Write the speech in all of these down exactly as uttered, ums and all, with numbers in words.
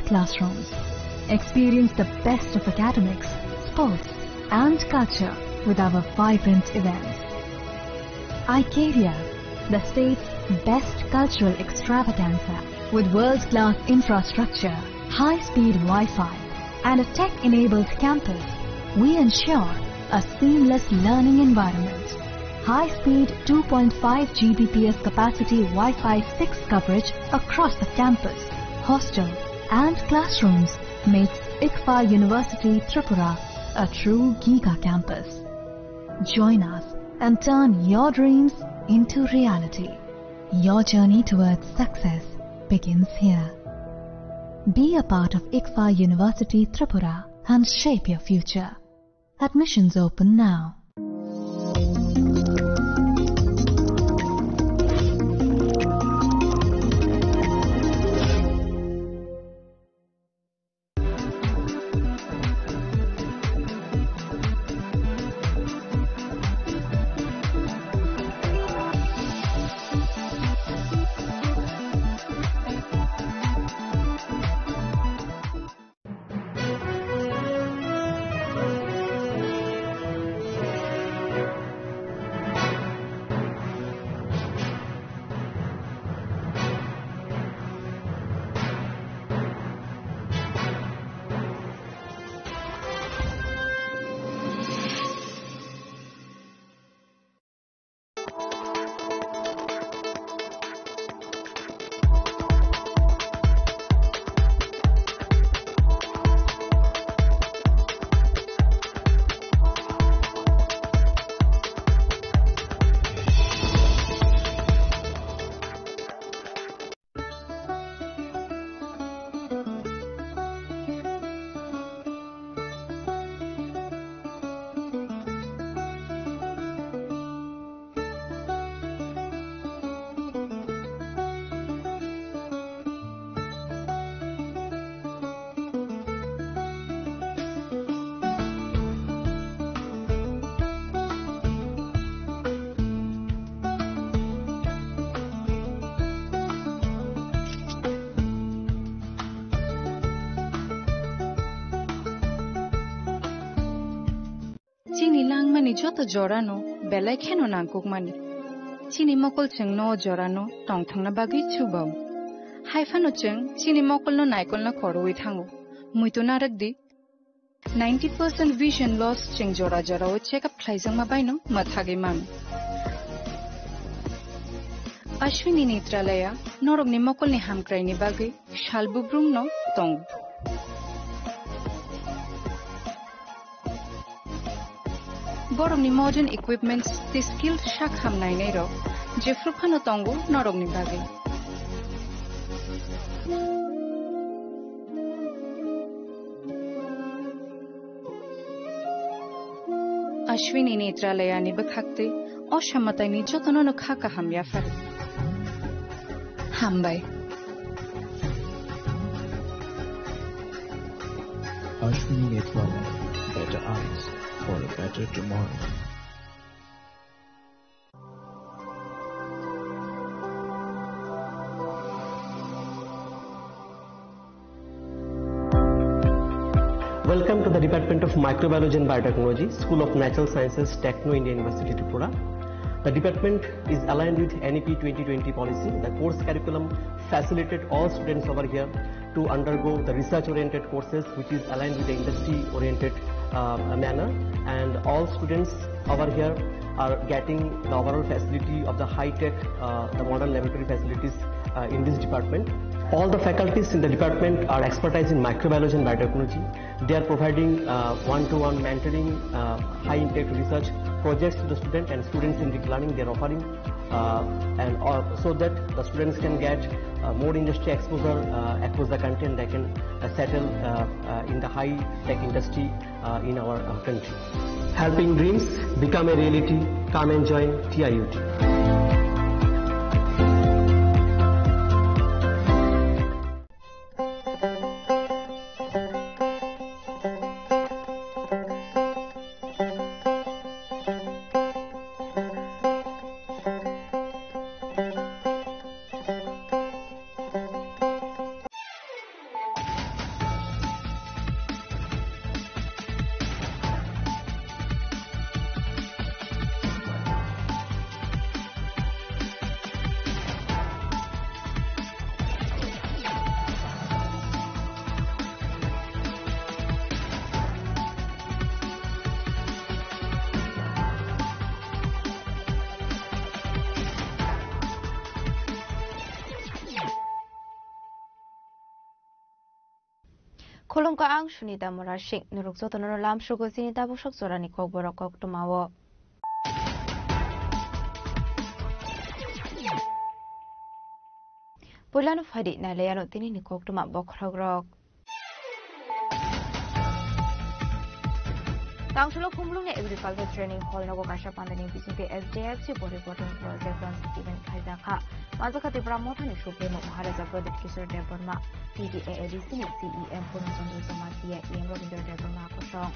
classrooms. Experience the best of academics, sports, and culture with our vibrant events. Icaria, the state's best cultural extravaganza, with world-class infrastructure, high-speed Wi-Fi, and a tech-enabled campus, we ensure a seamless learning environment. High-speed two point five G B P S capacity Wi-Fi six coverage across the campus, hostel, and classrooms makes ICFAR University Tripura a true giga campus. Join us and turn your dreams into reality. Your journey towards success begins here. Be a part of ICFAR University Tripura and shape your future. Admissions open now. Chini langmani joto jorano belai kheno nangkukmani. Chini mokol chwngno o jorano tongthokna bagwi chubao. Haiphano chwng chini mokolno naikolna khorwi thango. Muitu narwkdi, ninety percent vision loss chwng jora jorao check up khlaijakma baino mwthagwi mano. Ashwini Netralaya norokni mokolni hamkraini bagwi sal bubrumno tongo. Borokni modern equipments tei skilled sak ham nainairok jephru phano tongo norokni bagwi. Ashwini Netralayani bwkhaktwi o samataini jotono no kha kaham yapharo. Hambai. Ashwini Netralaya, better eyes for a better tomorrow. Welcome to the Department of Microbiology and Biotechnology, School of Natural Sciences, Techno India University, Tripura. The department is aligned with N E P twenty twenty policy. The course curriculum facilitated all students over here to undergo the research-oriented courses, which is aligned with the industry-oriented, uh, manner. And all students over here are getting the overall facility of the high-tech, uh, the modern laboratory facilities, uh, in this department. All the faculties in the department are expertise in microbiology and biotechnology. They are providing, uh, one-to-one mentoring, uh, high-impact research projects to the student and students-centric learning they are offering, uh, and, uh, so that the students can get, uh, more industry exposure, uh, across the country, and they can, uh, settle, uh, uh, in the high-tech industry, uh, in our, uh, country. Helping dreams become a reality. Come and join T I U T. Khulumkha, ang Sunita Murasing. Norok jotono lamsogo chini tabuk sok jorani kokborok koktwmao. Puilano phaidi nailaiano tinini koktwma bokhorokrok. Tangsulo Khumulwngni Agriculture Training Hall nogo kaisa pandani bisingtwi S D F C Poriborton Project launch event khaijakha. Manjakha Tipra Mothani Supremo Maharaja Pradyut Kishore Debbarma, T T A A D C ni C E M Purna Chandra Jamatia, E M Rabindra Debbarma kosong.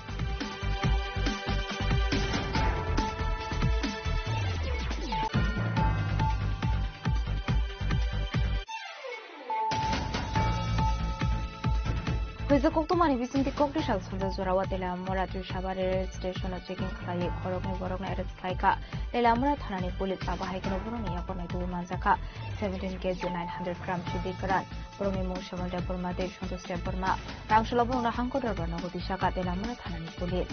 Khuijak koktwmani bisingtwi kokdisal songjak jorao Teliamura Trisabari rail station-o checking khlaiwi khoroknwi borokno arrest khlaikha. Teliamura thanani police abo hai kheno borokni yago naitugwi manjakha. Seventeen K G nine hundred gram sidi kwran. Borokni mung Shyamol Debbarma tei Santosh Debbarma. Rangcholo borokno hangkor dorbar nogo tisakha Teliamura thanani police.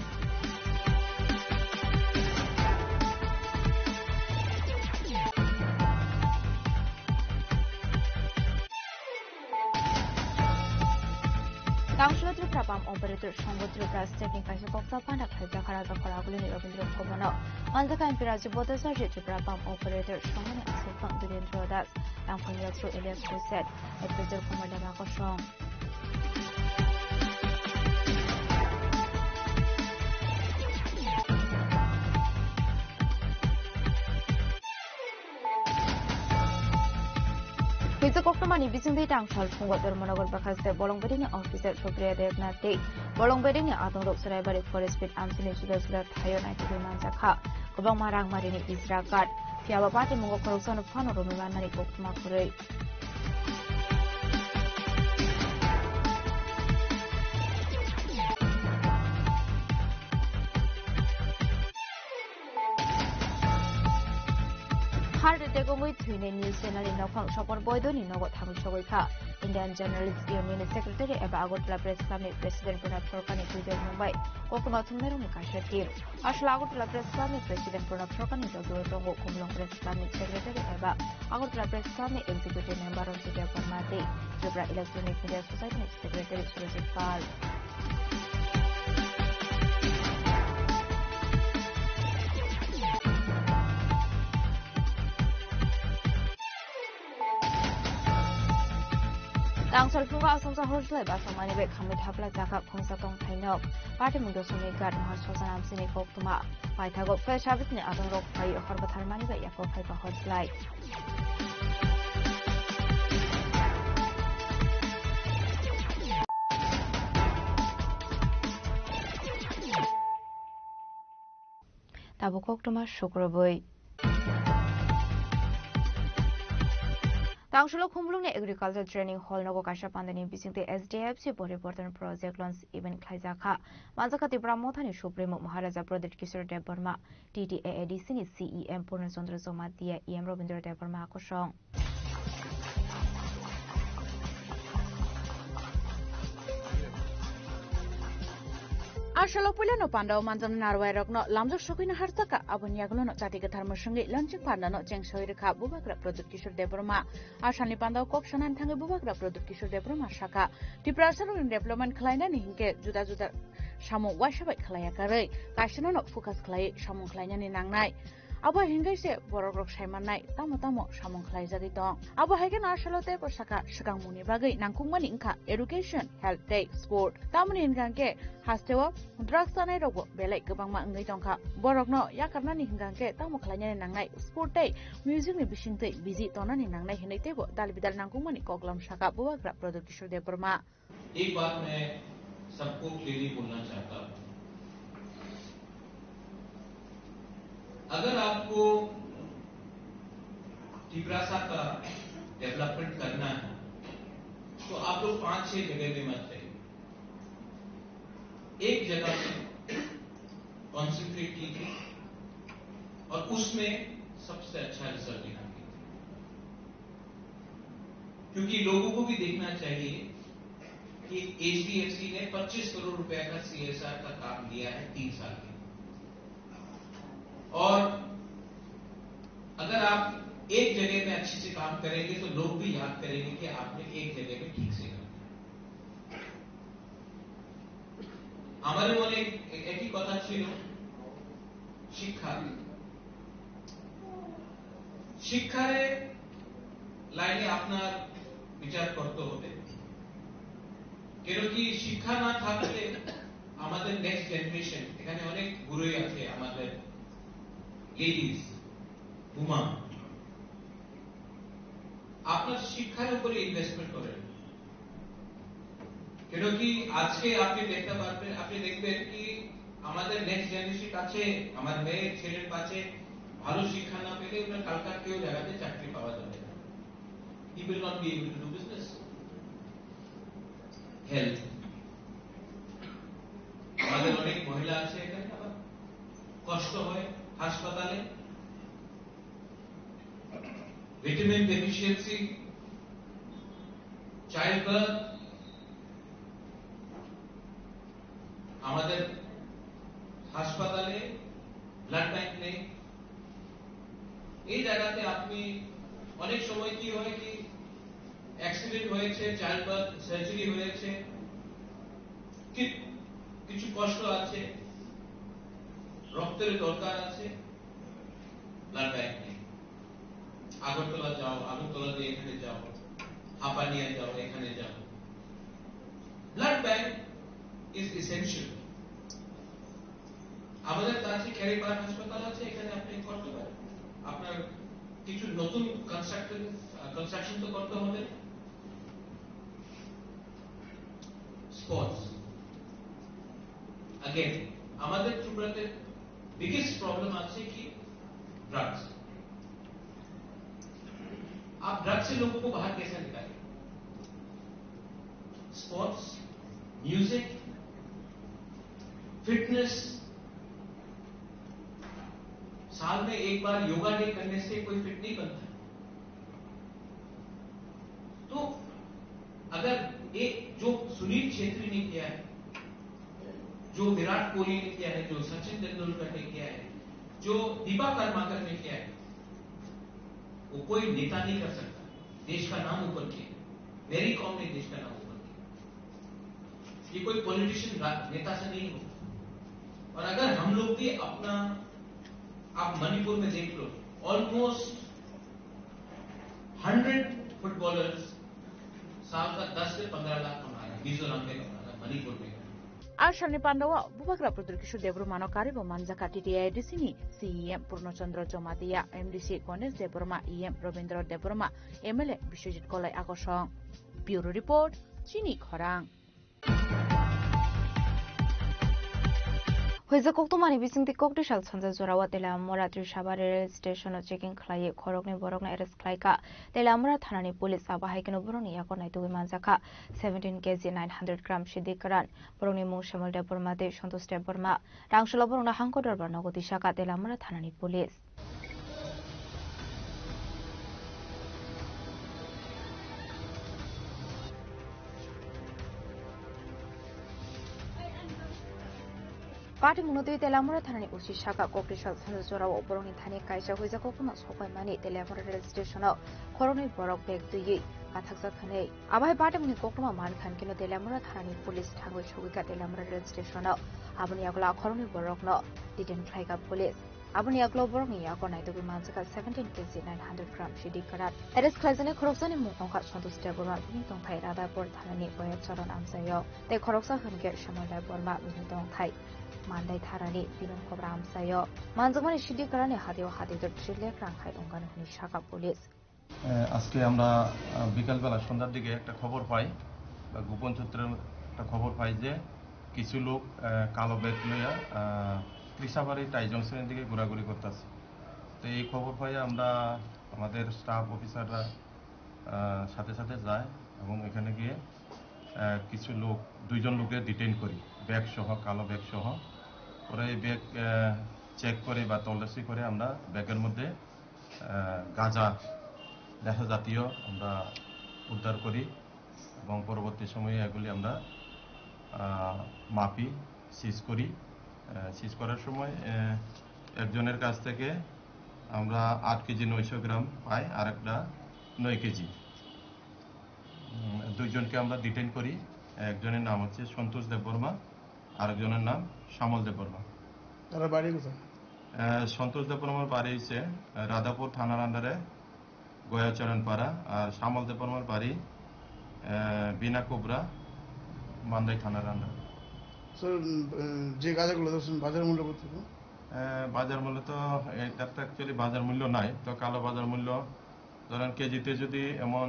Tangsulo Tripura Pump Operator Songho Tripura State ni kaisa koksa panda khlaijak Rajakhor Agulini Rabindra Bhavan o. Manjakha M P Rajib Bhattacharjee Tripura Pump Operator Songho ni aswk phang Birendra Das, Rangphang Yaksu alias Huset, Advisor Kumar Dema kosong. Khuijak koktwmani bisingtwi tangthal phungo Dharmanagar bwkhaste Bolongbedini officer Supriya Debnath tei Bolongbedini adongrok Chwraibari Forest Beat amchini juda juda thaio naitugwi manjakha. Kwbangma rangmarini bijra kat, phiyaba patimungo khoroksano phano romwi manmani koktwma kwrwi. Heart attack wngwi thwinai news channel ni nokhang Sopor Boidoni nogo thangwi sogwi kha. Indian Journalist Union ni secretary eba Agartala Press Club ni president Pranab Sarkar ni twijak mung bai koktwma thumnairokni kaisa team. Aswk Agartala Press Club ni president Pranab Sarkar ni jotoro tongo Khumulwng Press Club ni secretary eba Agartala Press Club ni executive member Ranjit Debbarma tei Tripura Electronic Media Society ni secretary Surajit Pal. Tangchal phungo asongsa horslai basongmani bai khamwi thapla jakha khungsa tongthai nok. Patimung dosomni gat maha sosan amsini koktwma. Paithago fire service ni adongrok phai hor bwtharmani bai yakob phaiba horslai. Tabuk koktwma sukrubwi. Tangsulo Khumulwngni Agriculture Training Hall nogo kaisa pandani bisingtwi S D F C Poriborton Project launch event khlaijakha. Manjakha Tipra Mothani Supremo Maharaja Pradyut Kishore Debbarma, T T A A D C ni C E M Purna Chandra Jamatia, E M Rabindra Debbarma kosong. Asalo puilano pandao manjaknai narwai rokno lamjak sokwi na harjaka, aboni yagulono jati kwthar mwswngwi launching pandano cheng soi rwkha Bubagra Pradyut Kishore Debbarma. Asalni pandao kok sanani thangwi Bubagra Pradyut Kishore Debbarma sakha, Tiprasa rokni development khlainani hinkhe juda juda samung waisa bai khlaiya karwi, kaisano no focus khlaiwi samung khlainani nangnai. Abo hinkhe se borok rok sai mannai tamo tamo samung khlaijagwi tong. Abo hai kheno asalo teibo sakha, swkangmungni bagwi nangkukmani wngkha education, health tei sport. Tamoni hinkha khe hasteo drugs chanai rokbo belai kwbangma wngwi tongkha. Borokno yakarnani hinkha khe tamo khlainani nangnai, sport tei music ni bisingtwi busy tongnani nangnai hinwi teibo dal bidal nangkukmani koklam sakha Bubagra Pradyut Kishore Debbarma. एक बात मैं सबको clearly बोलना चाहता हूँ, अगर आपको तिपरासा का डेवलपमेंट करना है तो आप लोग पांच छह जगह में मत जाइए, एक जगह में कॉन्सेंट्रेट कीजिए और उसमें सबसे अच्छा रिजल्ट दिखाएंगे। क्योंकि लोगों को भी देखना चाहिए कि एचडीएफसी ने पच्चीस करोड़ रुपए का सीएसआर का काम लिया है तीन साल के, और अगर आप एक जगह में अच्छे से काम करेंगे तो लोग भी याद करेंगे कि आपने एक जगह में ठीक से काम किया। আমাদের মনে এক-, একই কথা ছিল, শিক্ষা। শিক্ষার লাইনে আপনার বিচার করতে হবে, কেন কি শিক্ষা না থাকলে আমাদের নেক্সট জেনারেশন, এখানে অনেক বুড়োই আছে, আমাদের লেডিস, উমা, আপনার শিক্ষার উপরে ইনভেস্টমেন্ট করেন। কেন কি আজকে আপনি দেখতে পারবেন, আপনি দেখবেন কি আমাদের নেক্সট জেনারেশন আছে, আমার মেয়ে ছেলের কাছে ভালো শিক্ষা না পেলে ওনার কালকার কেউ জায়গাতে চাকরি পাওয়া যাবে না। He will not be able to do business. Health, আমাদের অনেক মহিলা আছে এখানে, আবার কষ্ট হয় হাসপাতালে, ভিটামিন ডেফিসিয়েন্সি, চাইল্ড বার্থ, আমাদের হাসপাতালে ব্লাড ব্যাংক নেই। এই জায়গাতে আপনি অনেক সময় কি হয় কি অ্যাক্সিডেন্ট হয়েছে, চাইল্ড বার্থ সার্জারি হয়েছে, কি-, কিছু কষ্ট আছে, রক্তের দরকার আছে, ব্লাড ব্যাংক নেই। আগরতলা যাও, আগরতলা দিয়ে এখানে যাও, হাপানিয়া যাও, এখানে যাও। Blood bank is essential. আমাদের কাছে খেরিপাড় হাসপাতাল আছে, এখানে আপনি করতে পারেন। আপনার কিছু নতুন কনস্ট্রাকশন, কনস্ট্রাকশন তো করতে হবে। স্পোর্টস, অ্যাগেন, আমাদের ত্রিপুরাতে বিগেস্ট প্রবলেম আছে কি? ड्रग्स। आप ड्रग्स से लोगों को बाहर कैसे निकालें? Sports, music, fitness. साल में एक बार योगा डे करने से कोई फिट नहीं बनता। तो अगर ये जो सुनील छेत्री ने किया है, जो विराट कोहली ने किया है, जो सचिन तेंदुलकर ने किया है, जो दीपा कर्माकर ने किया है, वो कोई नेता नहीं कर सकता। देश का नाम ऊपर किया, मैरी कॉम ने देश का नाम ऊपर किया। ये कोई पॉलिटिशियन, नेता से नहीं होगा। और अगर हम लोग भी अपना, आप मणिपुर में देख लो, ऑलमोस्ट हंड्रेड फुटबॉलर्स साल का दस से पंद्रह लाख कमा रहे हैं, मिजोरम में कमा रहे हैं, मणिपुर में कमा रहे हैं। A salni pandao Bubagra Pradyot Kishore Debbarmano karwibo manjakha T T A A D C ni C E M Purno Chandra Jamatia, M D C Ganesh Debbarma, E M Rabindra Debbarma, M L A Biswajit Kolai Akosong. Bureau Report, Chini Khorang. Huijak koktwmani bisingtwi koktwisa sanja jorao Teliamura Trishabari rail station-o checking khlaiwi khoroknwi borokno arrest khlaikha Teliamura thanani police. Abo hai kheno borokni yago naitugwi manjakha seventeen K G nine hundred gram sidi kwran. Borokni mung Shemal Debbarma tei Santosh Debbarma. Rangcholo borokno hangko dorbar nogo twisakha Teliamura thanani police. Patimungno twi Teliamura thanani O C saka, koktwisa sanja jorao borokni thani kaisa huijak koktwma sokpaimani Teliamura rail station-o khoroknwi borok bag twiwi kathakjak hwnwi. Abo hai patimungni koktwma mankha hwnkhe Teliamura thanani police thangwi sogwikha Teliamura rail station-o. Aboni yagulo khoroknwi borokno detain khlaikha police. Aboni yagulo borokni yago naitugwi manjakha seventeen K G nine hundred gram sidi kwran. Arrest khlaijaknai khoroksani mung wngkha Santosh Debbarma, bini tongthai Radhapur thanani Boyat Charan amchaio, tei khoroksa hwnkhe Shemal Debbarma, bini tongthai Mandai thanani Biman Kobra amchaio. Manjakmani sidi kwranni hatio hatito three lakh rang hai wngkha hwnwi sakha police. এ, আজকে আমরা, আহ, বিকালবেলা সন্ধ্যার দিকে একটা খবর পাই, বা গোপন সূত্রে একটা খবর পাই যে কিছু লোক, আহ, কালো ব্যাগ লইয়া, আহ, ত্রিশাবাড়ি টাই জংশনের দিকে ঘোরাঘুরি করতেছে। তো এই খবর পাই আমরা, আমাদের স্টাফ অফিসাররা, আহ, সাথে সাথে যায় এবং এখানে গিয়ে, আহ, কিছু লোক, দুইজন লোককে ডিটেইন করি, ব্যাগ সহ, কালো ব্যাগ সহ। পরে এই ব্যাগ, আহ, চেক করে বা তল্লাশি করে আমরা ব্যাগের মধ্যে আহ, গাঁজা, নেশা জাতীয় আমরা উদ্ধার করি এবং পরবর্তী সময়ে এগুলি আমরা, আহ, মাপি, সিজ করি। আহ, সিজ করার সময়, আহ, একজনের কাছ থেকে আমরা আট কেজি নয়শো গ্রাম পাই, আর একটা নয় কেজি। উম, দুইজনকে আমরা ডিটেইন করি। একজনের নাম হচ্ছে সন্তোষ দেববর্মা, আরেকজনের নাম শ্যামল দেববর্মা। তারা বাড়ি কোথায়? আহ, সন্তোষ দেববর্মার বাড়ি হচ্ছে, আহ, রাধাপুর থানার আন্ডারে গয়াচরণপাড়া, আর শ্যামল দেববর্মার বাড়ি, আহ, বিনা কোবরা, মান্দাই থানার আন্ডারে। স্যার, উম, আহ, যে গাঁজাগুলো ধরছেন, বাজার মূল্য কত? আহ, বাজার মূল্য তো এটার তো actually বাজার মূল্য নাই, তো কালো বাজার মূল্য ধরেন কেজিতে যদি এমন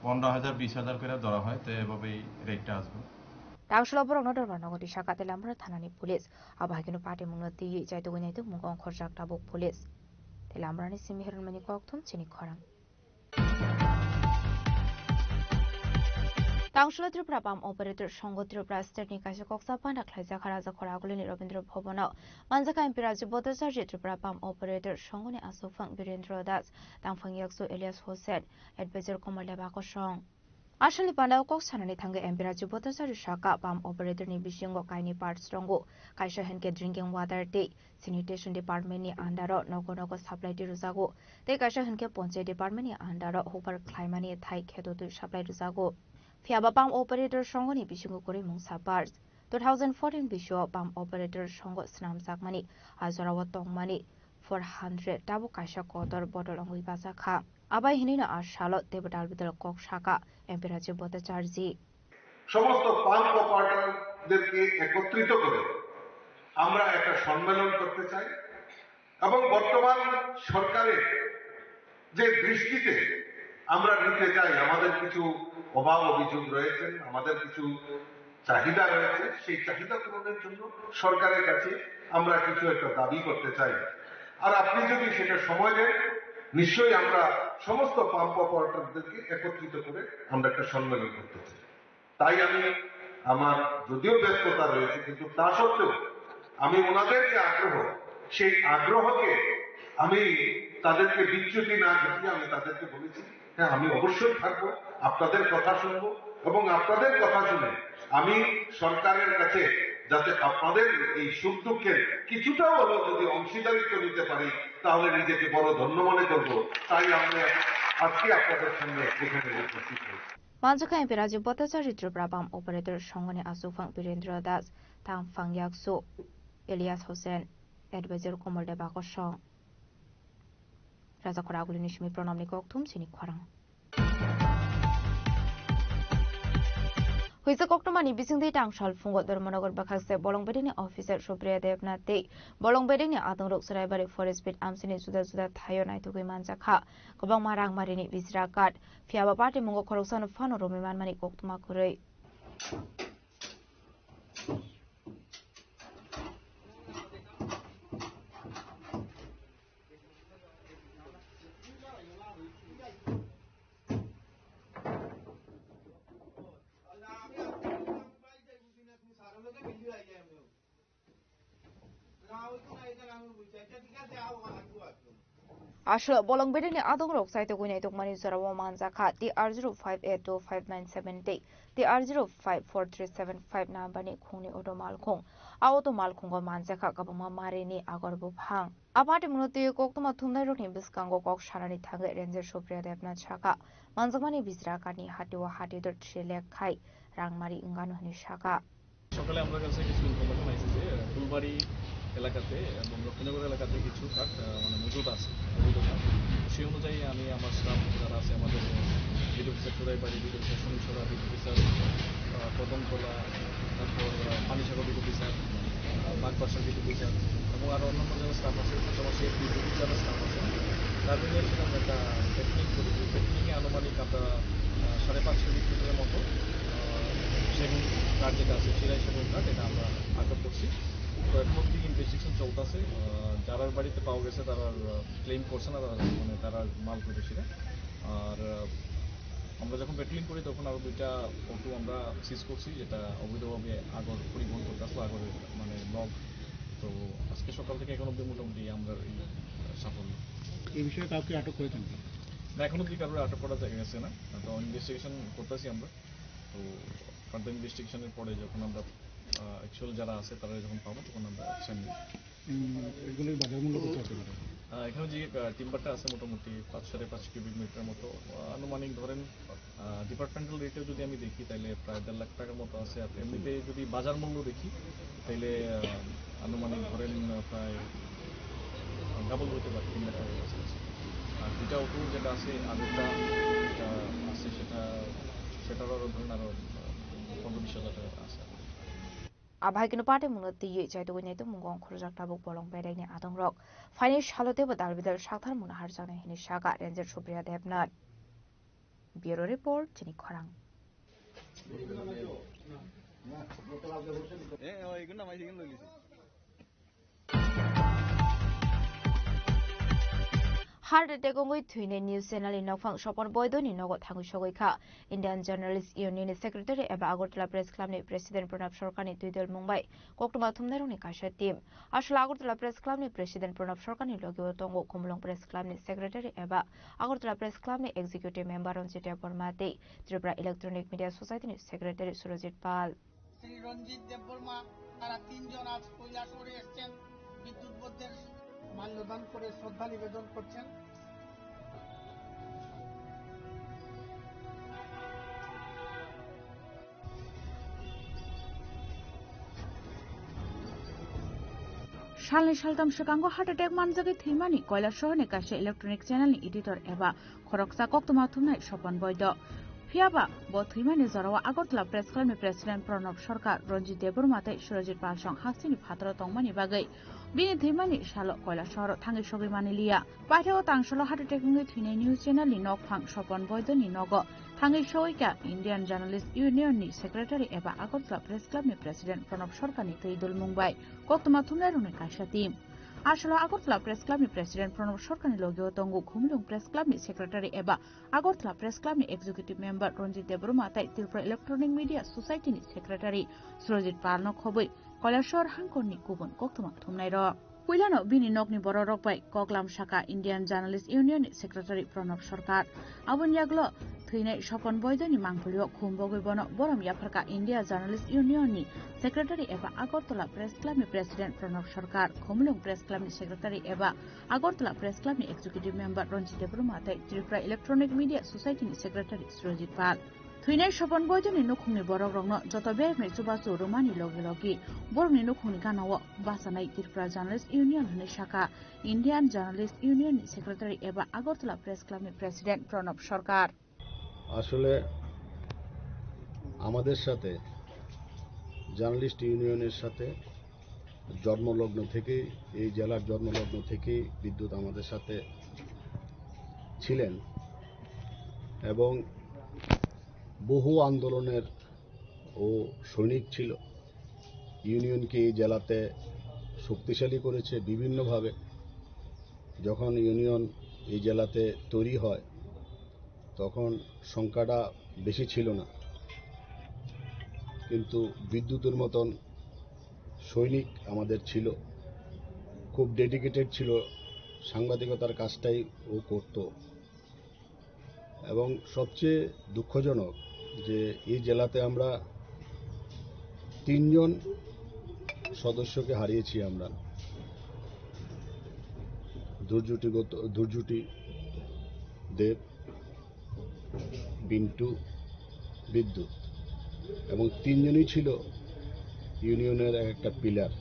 পনেরো হাজার, বিশ হাজার করে ধরা হয়, তো এভাবেই রেটটা আসবে। Tangsholo borokno dorbar nogo tisa katelamra thanani police. Abo hai kheno patimungno twiwi chaitugwi naituk mungo ongkhorjak tabuk police. Telamrani simi heron mani kokthum chini khorang. Tangsholo Tripura Pump Operator Songho Tripura State ni kaisa koksa panda khlaijak kha Rajakhor Agulini Rabindra Bhavan o. Manjakha M P Rajiv Bhattacharya Tripura Pump Operator Songho ni aswkphang Birendra Das, tangphang yaksu Elias Hussain, advisor Komol Deba Kosong. Aswkni panda o kok sanani thangwi M P Rajiv Bhattacharya sakha pump operator ni bisingo kainwi parts tongo, kaisa hinkhe drinking water tei sanitation department ni under o nogo nogo supply twi rwjago, tei kaisa hinkhe panchayat department ni under o hukbar khlaimani thai kheto twi supply rwjago. Phiyaba pump operator songho ni bisingo kwrwi mungsa parts. Two thousand fourteen bisio pump operator songho swnamjakmani, a jorao tongmani four hundred tabuk kaisa kotor bodol wngwi bachakha. Abai hinwino a salo teibo dalbidal kok sakha M P Rajiv Bhattacharya. সমস্ত পাম্প অপারেটরদেরকে একত্রিত করে আমরা একটা সম্মেলন করতে চাই এবং বর্তমান সরকারের যে দৃষ্টিতে আমরা নিতে চাই, আমাদের কিছু অভাব অভিযোগ রয়েছে, আমাদের কিছু চাহিদা রয়েছে, সেই চাহিদা পূরণের জন্য সরকারের কাছে আমরা কিছু একটা দাবি করতে চাই। আর আপনি যদি সেটা সময় দেন, নিশ্চয়ই আমরা সমস্ত পাম্প অপারেটরদেরকে একত্রিত করে আমরা একটা সম্মেলন করতে চাই। তাই আমি আমার যদিও ব্যস্ততা রয়েছে, কিন্তু তা সত্ত্বেও আমি ওনাদের যে আগ্রহ, সেই আগ্রহকে আমি তাদেরকে বিচ্যুতি না ঘটিয়ে আমি তাদেরকে বলেছি, হ্যাঁ, আমি অবশ্যই থাকবো, আপনাদের কথা শুনবো এবং আপনাদের কথা শুনে আমি সরকারের কাছে যাতে আপনাদের এই সুখ দুঃখের কিছুটা হলেও যদি অংশীদারিত্ব নিতে পারি, তাহলে নিজেকে বড় ধন্য মনে করব। তাই আমরা আজকে আপনাদের সামনে এখানে উপস্থিত হয়েছি। Manjakha M P Rajiv Bhattacharya Tripura Pump Operator Songho ni aswkphang Birendra Das, tangphang yaksu Elias Hussain, advisor Komol Deba Kosong. Rajakhor Agulini simi Pranamni kokthum chini khorang. Huisa koktwmani bisingtwi tangsal phungo Dharmanagar bwkhakse Bolongbedengni officer Supriya Debnath tei Bolongbedengni adongrok Chwraibari Forest Beat amchini juda juda thaio naitugwi manjakha. Kwbangma rangmarini bijra card, phiyaba patimungo khoroksano phano romwi manmani koktwma kwrwi. Aswk Bolongbedengni adongrok chaitugwi naitokmani jorao manjakha T R zero five eight two five nine seven tei T R zero five four three seven five number ni khungni auto malkhung. A auto malkhungo manjakha kwbangma marini agor buphang. A patimungno twiwi koktwma thumnairokni bwskango kok sanani thangwi Ranger Supriya Debnath sakha, manjakmani bijra card ni hatio hatio trilek khai rangmari wngano hwnwi sakha. সকালে আমার কাছে কিছু ইনফরমেশন আইছে যে, আহ, ফুলবাড়ি এলাকাতে এবং লক্ষ্মীনগর এলাকাতে কিছু কাঠ, আহ, মানে মজুদ আছে, অবৈধ কাঠ। সেই অনুযায়ী আমি আমার স্টাফ যারা আছে, আমাদের beat officer Churaibari, beat officer Shanichhara, beat officer, আহ, কদমতলা, তারপর, আহ, পানিসাগর বিট অফিসার, আহ, বাগবাসার বিট অফিসার এবং আরও অন্যান্য যারা স্টাফ আছে, পাশাপাশি বিট অফিসারের স্টাফ আছে, তাদের নিয়ে সেটা আমরা একটা পেট্রোলিং করি। ওই পেট্রোলিংয়ে আনুমানিক আমরা, আহ, সাড়ে পাঁচশো লিটারের মতো, আহ, সেগুন কাঠ যেটা আছে, চিরাই সেগুন কাঠ, এটা আমরা আটক করছি। তো এখন অবধি ইনভেস্টিগেশন চলতেছে। আহ, যারার বাড়িতে পাওয়া গেছে, তারা, আহ, ক্লেম করছে না, তারা, মানে, তারা মাল প্রতিবেশীরা। আর, আহ, আমরা যখন পেট্রোলিং করি, তখন আরও দুইটা অটো আমরা সিজ করছি, যেটা অবৈধভাবে আগর পরিবহন করতে আসলো, আগরের, মানে, লগ। তো আজকে সকাল থেকে এখন অবধি মোটামুটি আমরা এই সাফল্য। এই বিষয়ে কাউকে আটক করেছেন কি? না, এখন অবধি কারোর আটক করা যায় গেছে না, তো ইনভেস্টিগেশন করতেছি আমরা। তো ফার্দার ইনভেস্টিগেশনের পরে যখন আমরা, আহ, অ্যাকচুয়াল যারা আছে, তারা যখন পাবো, তখন আমরা অ্যাকশন নিব। উম, এগুলোর বাজার মূল্য কত হতে পারে? আহ, এখানে যে, আহ, টিম্বারটা আছে মোটামুটি পাঁচ, সাড়ে পাঁচ কিউবিক মিটার মতো, আহ, আনুমানিক ধরেন, আহ, ডিপার্টমেন্টাল রেটে যদি আমি দেখি, তাহলে প্রায় দেড় লাখ টাকার মতো আছে। আর এমনিতে যদি বাজার মূল্য দেখি, তাহলে, আহ, আনুমানিক ধরেন, আহ, প্রায় ডাবল হতে পারে, তিন লাখ টাকার কাছাকাছি। আর দুইটা অটো যেটা আছে, আগেরটা যেটা আছে, সেটা, সেটারও আরো ধরেন আরো, আহ, পনেরো বিশ হাজার টাকা আছে। Abai kino party mungno twiwi chaitugwi naitu mungo khorjak tabuk bolong bedai ni adong rok. Phaini salo teibo dal bidal sakthar mungno harjaknai hini saka Ranger Supriya Debnath. Bureau Report, Chini Khorang. Heart attack wngwi thwinai news channel ni nokphang Sopon Boido ni nogo thangwi sogwi kha. Indian Journalist Union ni secretary eba Agartala Press Club ni president Pranab Sarkar ni twidol mung bai koktwma thumnairokni kaisa team. Aswk Agartala Press Club ni president Pranab Sarkar ni logi o tongo Khumulwng Press Club ni secretary eba Agartala Press Club ni executive member Ranjit Debbarma tei Tripura Electronic Media Society ni secretary Surajit Pal. Shri রঞ্জিত দেববর্মা, তারা তিনজন আজ কৈলাসহরে এসছেন বিদ্যুৎ বন্ধের মাল্যদান করে শ্রদ্ধা নিবেদন করছেন। Salni saltam swkango heart attack manjagwi thwimani Koilasohor ni kaisa electronic channel ni editor eba khoroksa koktwma thumnai Sopon Boido. Phiyaba bo thwimani jorao Agartala Press Club ni President Pranab Sarkar, Ranjit Debbarma tei Surajit Pal song haksini phataro tongmani bagwi bini thwimani salo Koilasohoro thangwi sogwi mani liya. Paithakgo tangsalo heart attack wngwi thwinai news channel ni nokphang Sopon Boido ni nogo thangwi sogwi kha Indian Journalist Union ni secretary eba Agartala Press Club ni President Pranab Sarkar ni twi dulmung bai koktwma thumnairokni kaisa team. Aswk Agartala Press Club ni President Pranab Sarkar ni logi o tongo Khumulwng Press Club ni secretary eba Agartala Press Club ni executive member Ranjit Debbarma tei Tripura Electronic Media Society ni secretary Surajit Pal no khobwi Koilasohor hangkor ni kubun koktwma thumnairok. Puilano bini nokni bororok bai koklam saka Indian Journalist Union ni secretary Pranab Sarkar. Aboni yaglo thwinai Sopon Boido ni mangpili o khumbogwi bono borom yapharkha India Journalist Union ni secretary eba Agartala Press Club ni president Pranab Sarkar, Khumulwng Press Club ni secretary eba Agartala Press Club ni executive member Ranjit Debbarma tei Tripura Electronic Media Society ni secretary Surajit Pal. Thwinai Sopon Boido ni nukhungni borokrokno joto beremni chubachu rwmani logi logi borokni nukhungni ganao bachanai Tripura Journalist Union hwnwi sakha Indian Journalist Union ni secretary eba Agartala Press Club ni president Pranab Sarkar. আসলে আমাদের সাথে জার্নালিস্ট ইউনিয়নের সাথে জন্মলগ্ন থেকেই, এই জেলার জন্মলগ্ন থেকেই বিদ্যুৎ আমাদের সাথে ছিলেন এবং বহু আন্দোলনের ও সৈনিক ছিল। ইউনিয়নকে এই জেলাতে শক্তিশালী করেছে বিভিন্নভাবে। যখন ইউনিয়ন এই জেলাতে তৈরি হয়, তখন সংখ্যাটা বেশি ছিল না, কিন্তু বিদ্যুতের মতন সৈনিক আমাদের ছিল, খুব ডেডিকেটেড ছিল, সাংবাদিকতার কাজটাই ও করত। এবং সবচেয়ে দুঃখজনক যে এই জেলাতে আমরা তিনজন সদস্যকে হারিয়েছি আমরা, দুর্জুটিগত, দুর্জুটি দেব, বিন্টু, বিদ্যুৎ, এবং তিনজনই ছিল ইউনিয়নের এক একটা পিলার।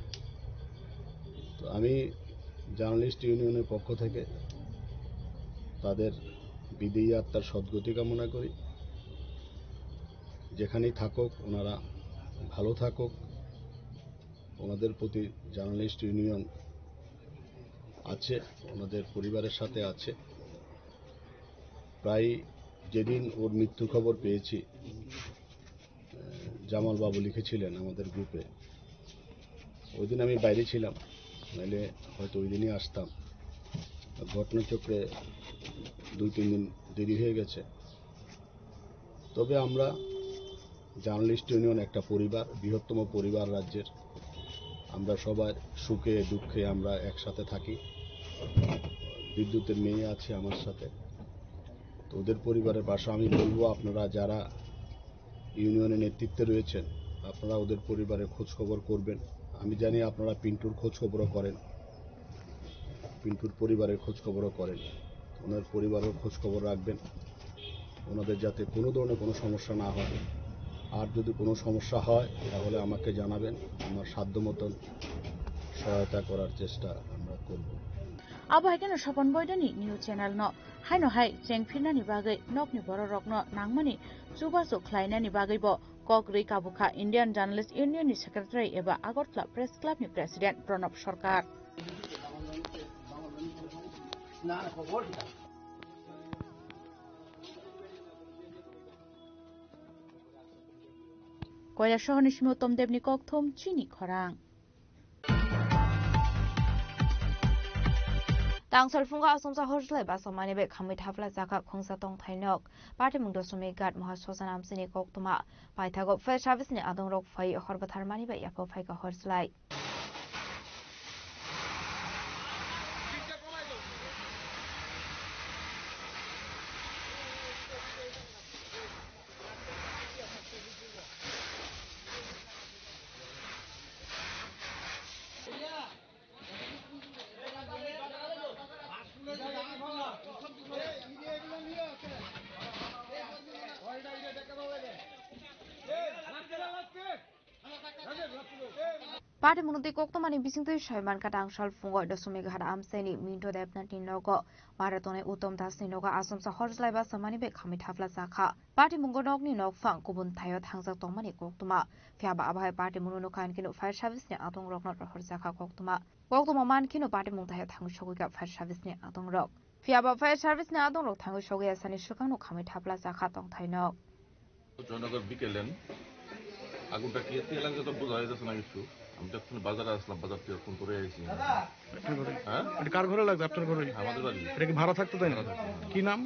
তো আমি জার্নালিস্ট ইউনিয়নের পক্ষ থেকে তাদের বিদেহী আত্মার সদ্গতি কামনা করি। যেখানেই থাকুক, ওনারা ভালো থাকুক। ওনাদের প্রতি জার্নালিস্ট ইউনিয়ন আছে, ওনাদের পরিবারের সাথে আছে। প্রায় যেদিন ওর মৃত্যুর খবর পেয়েছি, জামাল বাবু লিখেছিলেন আমাদের গ্রুপে, ওই দিন আমি বাইরে ছিলাম, নাইলে হয়তো ওই দিনই আসতাম। ঘটনাচক্রে দুই তিন দিন দেরি হয়ে গেছে। তবে আমরা জার্নালিস্ট ইউনিয়ন একটা পরিবার, বৃহত্তম পরিবার রাজ্যের। আমরা সবার সুখে দুঃখে আমরা একসাথে থাকি। বিদ্যুতের মেয়ে আছে আমার সাথে, তো ওদের পরিবারের পাশে আমি বলবো, আপনারা যারা ইউনিয়নের নেতৃত্বে রয়েছেন, আপনারা ওদের পরিবারের খোঁজ খবর করবেন। আমি জানি আপনারা পিন্টুর খোঁজ খবরও করেন। পিন্টুর পরিবারের খোঁজ খবরও করেন, ওনার পরিবারের খোঁজ খবর রাখবেন, ওনাদের যাতে কোনো ধরনের কোনো সমস্যা না হয়। আর যদি কোনো সমস্যা হয়, তাহলে আমাকে জানাবেন, আমার সাধ্য মতন সহায়তা করার চেষ্টা আমরা করব। Abo hai kheno Sopon Boidoni news channel no haino hai cheng phirnani bagwi nokni bororokno nangmani chubachu khlainani bagwibo kok rwi kabukha Indian Journalist Union ni secretary eba Agartala Press Club ni president Pranab Sarkar. Koilasohor ni simi Uttam Deb ni kokthum chini khorang. Tangsalphungo asongsa horslai basa mani bai khamwi thapla chakha khungsa tongthai nok. Patimung Dosomighat Mahasosana amchini koktwma paithago fire service ni adongrok phai hor bwthar mani bai yapha phaikha horslai. Patimung twi koktwmani bisingtwi saimankha tangsalphungo Dosomighat amchaini Minto Debnath ni nogo mara tongnai Uttam Das ni nogo asongsa horslai basa mani bai khamwi thapla chakha. Patimungo nokni nokphang kubun thaio thangjak tongmani koktwma. Phiya ba abo hai patimungno nukha hinkhe no fire service ni adongrokno rohorjakha koktwma. Koktwma mankheno patimung thaio thangwi sogwikha fire service ni adongrok. Phiya ba fire service ni adongrok thangwi sogwi asani swkangno khamwi thapla chakha tongthai nok. Joynagar বিকেলেন আগুনটা কি এতে লাগছে তো বোঝা যাচ্ছে না কিছু। আমি যখন বাজারে আসলাম, বাজার থেকে ফোন করে আইছি। হ্যাঁ? এটা কার ঘরে লাগছে? আপনার ঘরে? আমাদের বাড়ি। এটা কি ভাড়া থাকতো তাই না? ভাড়া থাকতো, হ্যাঁ। কি নাম?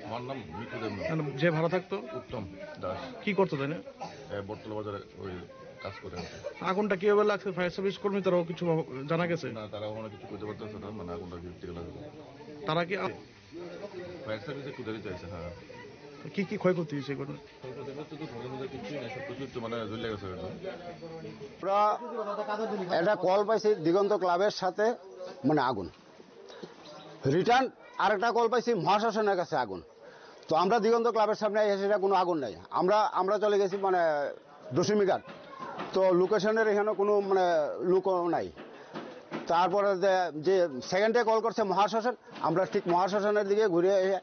আমার নাম মিঠু দেবনাথ। মানে যে ভাড়া থাকতো? উত্তম দাস। কি করতো তাই না? এ, বটতলা বাজারে ওই কাজ করে আর কি। আগুনটা কিভাবে লাগছে? ফায়ার সার্ভিস কর্মী তারাও কিছু জানা গেছে? না, তারা ওখানে কিছু করতে পারতেছে না, মানে আগুনটা কি থেকে লাগছে। তারা কি আ- ফায়ার সার্ভিসে খুঁজে চাইছে, হ্যাঁ। কি কি ক্ষয়ক্ষতি হয়েছে এগুলো? ক্ষয়ক্ষতি বলতে তো ঘরের মধ্যে কিছুই নাই, সব কিছু তো মানে জ্বলে গেছে একদম। আমরা একটা কল পাইছি দিগন্ত ক্লাবের সাথে, মানে আগুন। রিটার্ন আরেকটা কল পাইছি মহাশাসনের কাছে আগুন। তো আমরা দিগন্ত ক্লাবের সামনে এসে সেটা কোনো আগুন নাই। আমরা, আমরা চলে গেছি মানে দশমী ঘাট। তো লোকেশনের এখানে কোনো মানে লোকও নাই। তারপরে যে, যে সেকেন্ডে কল করছে মহাশাসন, আমরা ঠিক মহাশাসনের দিকে ঘুরে এসে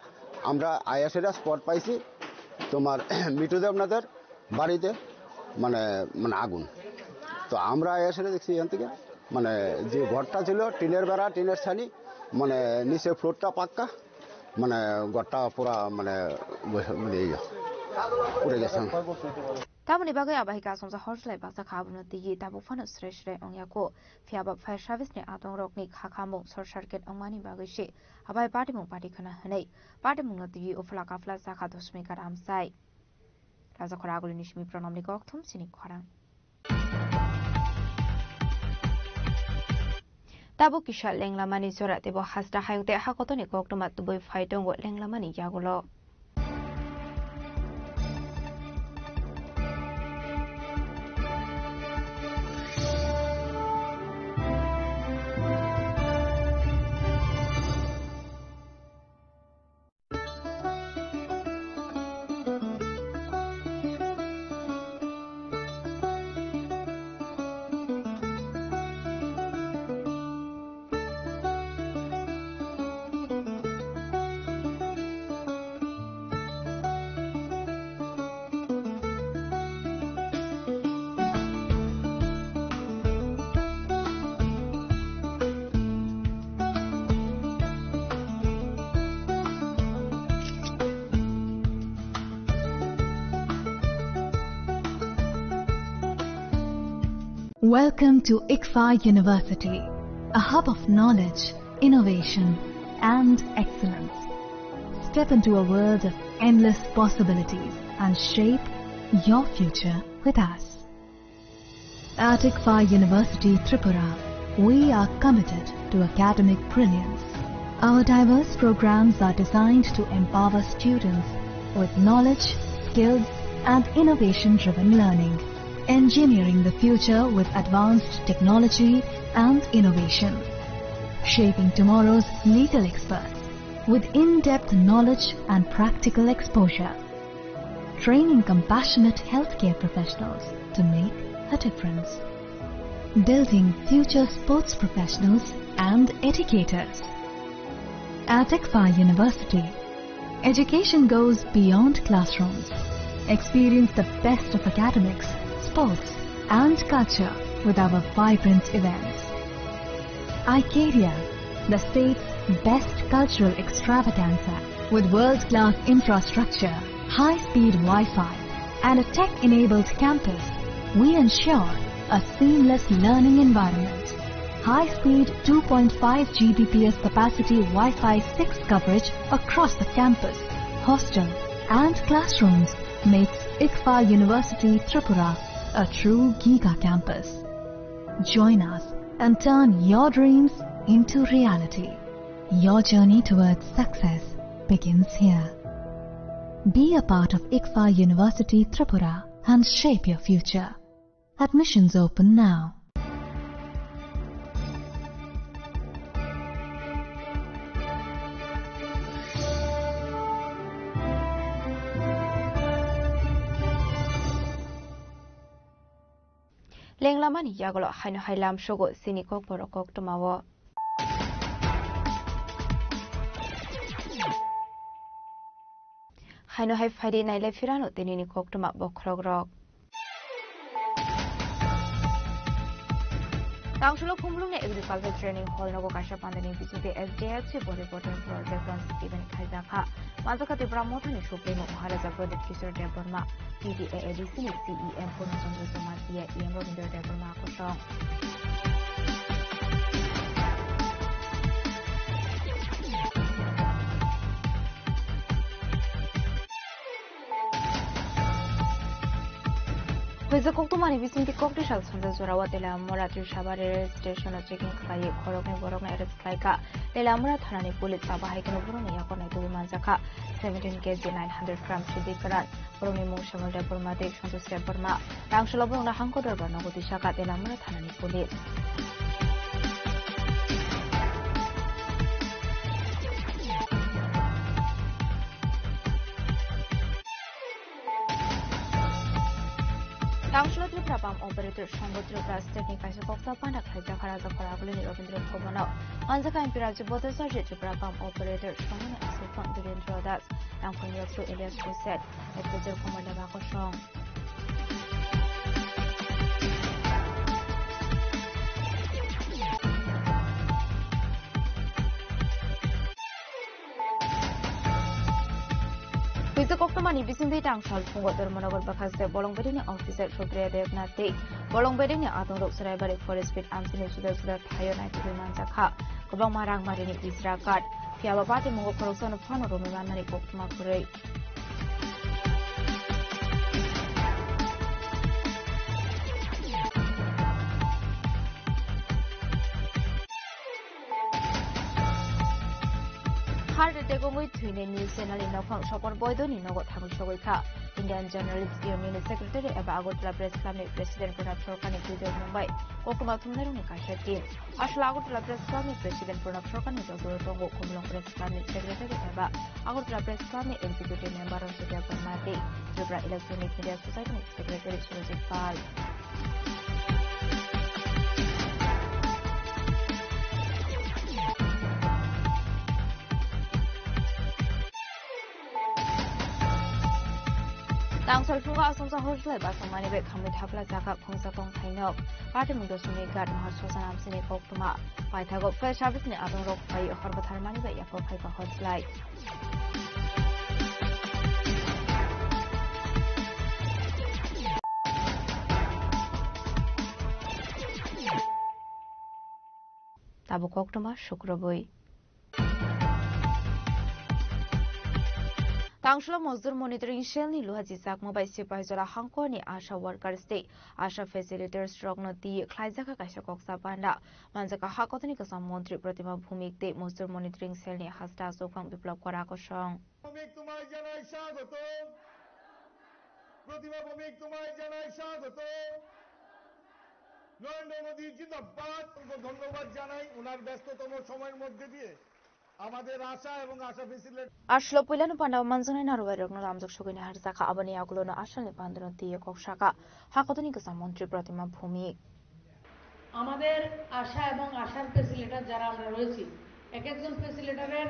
আমরা আয়া সেটা স্পট পাইছি তোমার মিঠু দেবনাথের বাড়িতে মানে, মানে আগুন। তো আমরা আয়া সেটা দেখছি এখান থেকে মানে যে ঘরটা ছিল টিনের বেড়া, টিনের ছানি, মানে নিচে ফ্লোরটা পাক্কা, মানে ঘরটা পুরা মানে বসে-, মানে ইয়ে, পুড়ে গেছে। Tamoni bagwi abo hai kasongsa horslai basa kha abono tigi tabuk phano sre sre ongya kho. Phiya ba fire service ni adongrokni kha khamung short circuit wngmani bagwi se abo hai patimung pati khwna hwnwi patimungno tigi uphla kaphla chakha Dosomighat amchai. Rajakhor Agulini simi Pranamni kokthum chini khorang. Tabuk kisa lenglamani jora teibo hasta hayung tei hakotoni koktwma tubui phai tongo lenglamani yagulo. Welcome to ICFAI University, a hub of knowledge, innovation, and excellence. Step into a world of endless possibilities and shape your future with us. At ICFAI University Tripura, we are committed to academic brilliance. Our diverse programs are designed to empower students with knowledge, skills, and innovation-driven learning. Engineering the future with advanced technology and innovation. Shaping tomorrow's legal experts with in-depth knowledge and practical exposure. Training compassionate healthcare professionals to make a difference. Building future sports professionals and educators. At ICFAI University, education goes beyond classrooms. Experience the best of academics, sports, and culture with our vibrant events. ICARIA, the state's best cultural extravaganza. With world-class infrastructure, high-speed Wi-Fi, and a tech-enabled campus, we ensure a seamless learning environment. High-speed two point five G B P S capacity Wi-Fi six coverage across the campus, hostel, and classrooms makes ICFAI University Tripura a true giga campus. Join us and turn your dreams into reality. Your journey towards success begins here. Be a part of ICFAI University Tripura and shape your future. Admissions open now. Lenglamani yagulo haino hai lamsogo chini kokborok koktwmao. Haino hai phaidi nailai phirano tinini koktwma bokhorokrok. Tangsulo Khumulwngni Agriculture Training Hall nogo kaisa pandani bisingtwi S D F C Body Building Project Launch Event khaijakha. Manjakha Tipra Mothani Supremo Maharaja Pradip Kishore Debbarma, T T A A D C ni C E M Purna Chandra Jamatia, E M Rabindra Debbarma kosong. Hwija koktwmani bisingtwi kokti sal sanja jorao Teliamura Trisaba rail station o checking khlaiwi khoroknwi borokno arrest khlaikha. Teliamura thanani police abo hai kheno borokni yakarnai tubui manjakha. Seventeen K G nine hundred gram sidi kwran. Borokni mung Samuel Debbarma tei Santosh Debbarma. Rangsola borokno hangko dorbar nogo twi saka Teliamura thanani police. Tangsulo Tripura Pump Operator Songho Tripura State ni kaisa koksa panda khlaijak Raja Khoragulini Rabindra Bhavan o. Manjakha M P Rajib Bhattacharya Tripura Pump Operator Songho ni aswk phang Birendra Das, Rangkhol Yatsu Elias Hussain, Advisor Kumar Deba kosong. Twijak koktwmani bisingtwi tangsal phungo Dharmanagar bwkhaste bolong bedini officer Supriya Debnath tei bolong bedini adongrok Chwraibari Forest Beat amchini juda juda thaio naitugwi manjakha. Kwbangma rangmarini ijra card, phiyaba patimungo khoroksano phano romwi manmani koktwma kwrwi. Heart attack wngwi thwinai news channel ni nokhang Sopor Boido ni nogo thangwi sogwi kha. Indian Journalist Union ni Secretary eba Agartala Press Club ni President Pranab Sarkar ni twitter mung bai koktwma thumnairokni kaisa team. Aswla Agartala Press Club ni President Pranab Sarkar ni jotoro tongo Khumulwng Press Club ni Secretary eba Agartala Press Club ni Executive Member Ranjit Debbarma tei Tripura Electronic Media Society ni Secretary Surajit Pal. Tangsal phungo asongsa hor slai basongmani bai khamwi thapla chakha khungsa tongthai nok. Patimung dosoni gat mahar sosan amsini koktwma. Paithago fire service ni adongrok bai hor bwtharmani bai yaphok phaiba hor slai. Tabuk koktwma sukrubwi. Tangshula Mojdur Monitoring Cell ni luha jijakma bai Sipahijola hangkor ni ASHA workers tei ASHA facilitators rokno twi khlaijak kaisa koksa panda. Manjak ha kothoni kwcham montri Pratima Bhumik tei Mojdur Monitoring Cell ni hasta Aswkphang Biplab Kora kosong. Bhumik tumai janai swagotom. Pratima Bhumik tumai janai swagotom. Narendra মোদী জিন্দাবাদ। ধন্যবাদ জানাই ওনার ব্যস্ততম সময়ের মধ্যে দিয়ে আমাদের আশা এবং আশা facility Ashlo puilano panda manjaknai narwai rokno lamjak sogwini harjaka, aboni yagulono Ashalni pandano twiwi kok saka hakotoni kwcham montri Pratima Bhumik. আমাদের আশা এবং আশার ফেসিলিটার যারা আমরা রয়েছি, এক একজন ফেসিলিটারের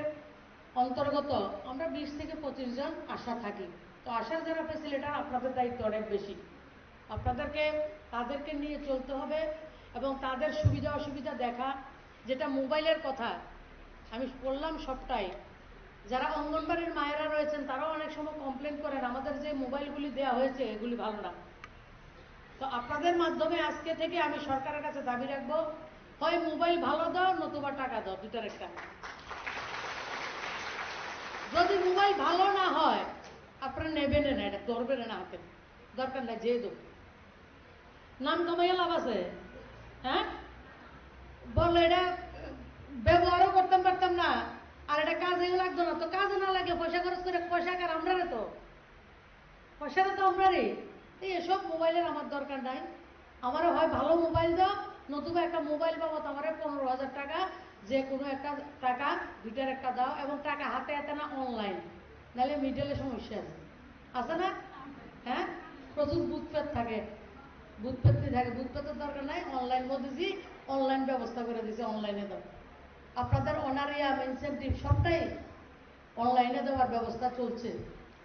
অন্তর্গত আমরা বিশ থেকে পঁচিশ জন আশা থাকি। তো আশার যারা ফেসিলিটার, আপনাদের দায়িত্ব অনেক বেশি। আপনাদেরকে, তাদেরকে নিয়ে চলতে হবে এবং তাদের সুবিধা অসুবিধা দেখা, যেটা মোবাইলের কথা আমি বললাম সবটাই। যারা অঙ্গনবাড়ির মায়েরা রয়েছেন, তারাও অনেক সময় কমপ্লেন করেন, আমাদের যে মোবাইলগুলি দেওয়া হয়েছে এগুলি ভালো না। তো আপনাদের মাধ্যমে আজকে থেকে আমি সরকারের কাছে দাবি রাখবো, হয় মোবাইল ভালো দাও, নতুবা টাকা দাও, দুটার একটা। যদি মোবাইল ভালো না হয়, আপনারা নেবেন না, এটা ধরবেন না হাতে, দরকার নাই, যেয়ে দেবো। নাম কামাইয়া লাভ আছে? হ্যাঁ, বললো এটা ব্যবহারও করতাম পারতাম না, আর এটা কাজেও লাগতো না। তো কাজে না লাগে পয়সা খরচ করে, পয়সা কার? আমরারে তো পয়সাটা তো আমরারই। এই এসব মোবাইলের আমার দরকার নাই। আমারে হয় ভালো মোবাইল দাও, নতুবা একটা মোবাইল বাবদ আমারে পনেরো হাজার টাকা, যে কোনো একটা টাকা, দুইটার একটা দাও, এবং টাকা হাতে হাতে না, অনলাইন, নাহলে মিডলে সমস্যা আছে, আছে না? হ্যাঁ, প্রচুর বুথ পেট থাকে, বুথ পেট থাকে, বুথ পেটের দরকার নাই। অনলাইন মোদিজি অনলাইন ব্যবস্থা করে দিছে, অনলাইনে দাও। আপনাদের অনারিয়াম, ইনসেনটিভ সবটাই অনলাইনে দেওয়ার ব্যবস্থা চলছে,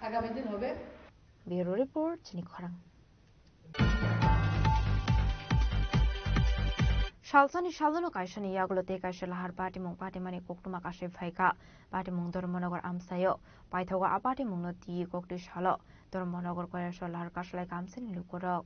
আগামী দিন হবে। Bureau report, chini khorang. Salsani salono kaisani yagulo tei kaisa lahar patimung patimani koktwma kasui phaikha. Patimung Dharmanagar amsaio paithago. A patimungno twi koktwi salo Dharmanagar Koilasor lahar kasulai kamsani lukurok.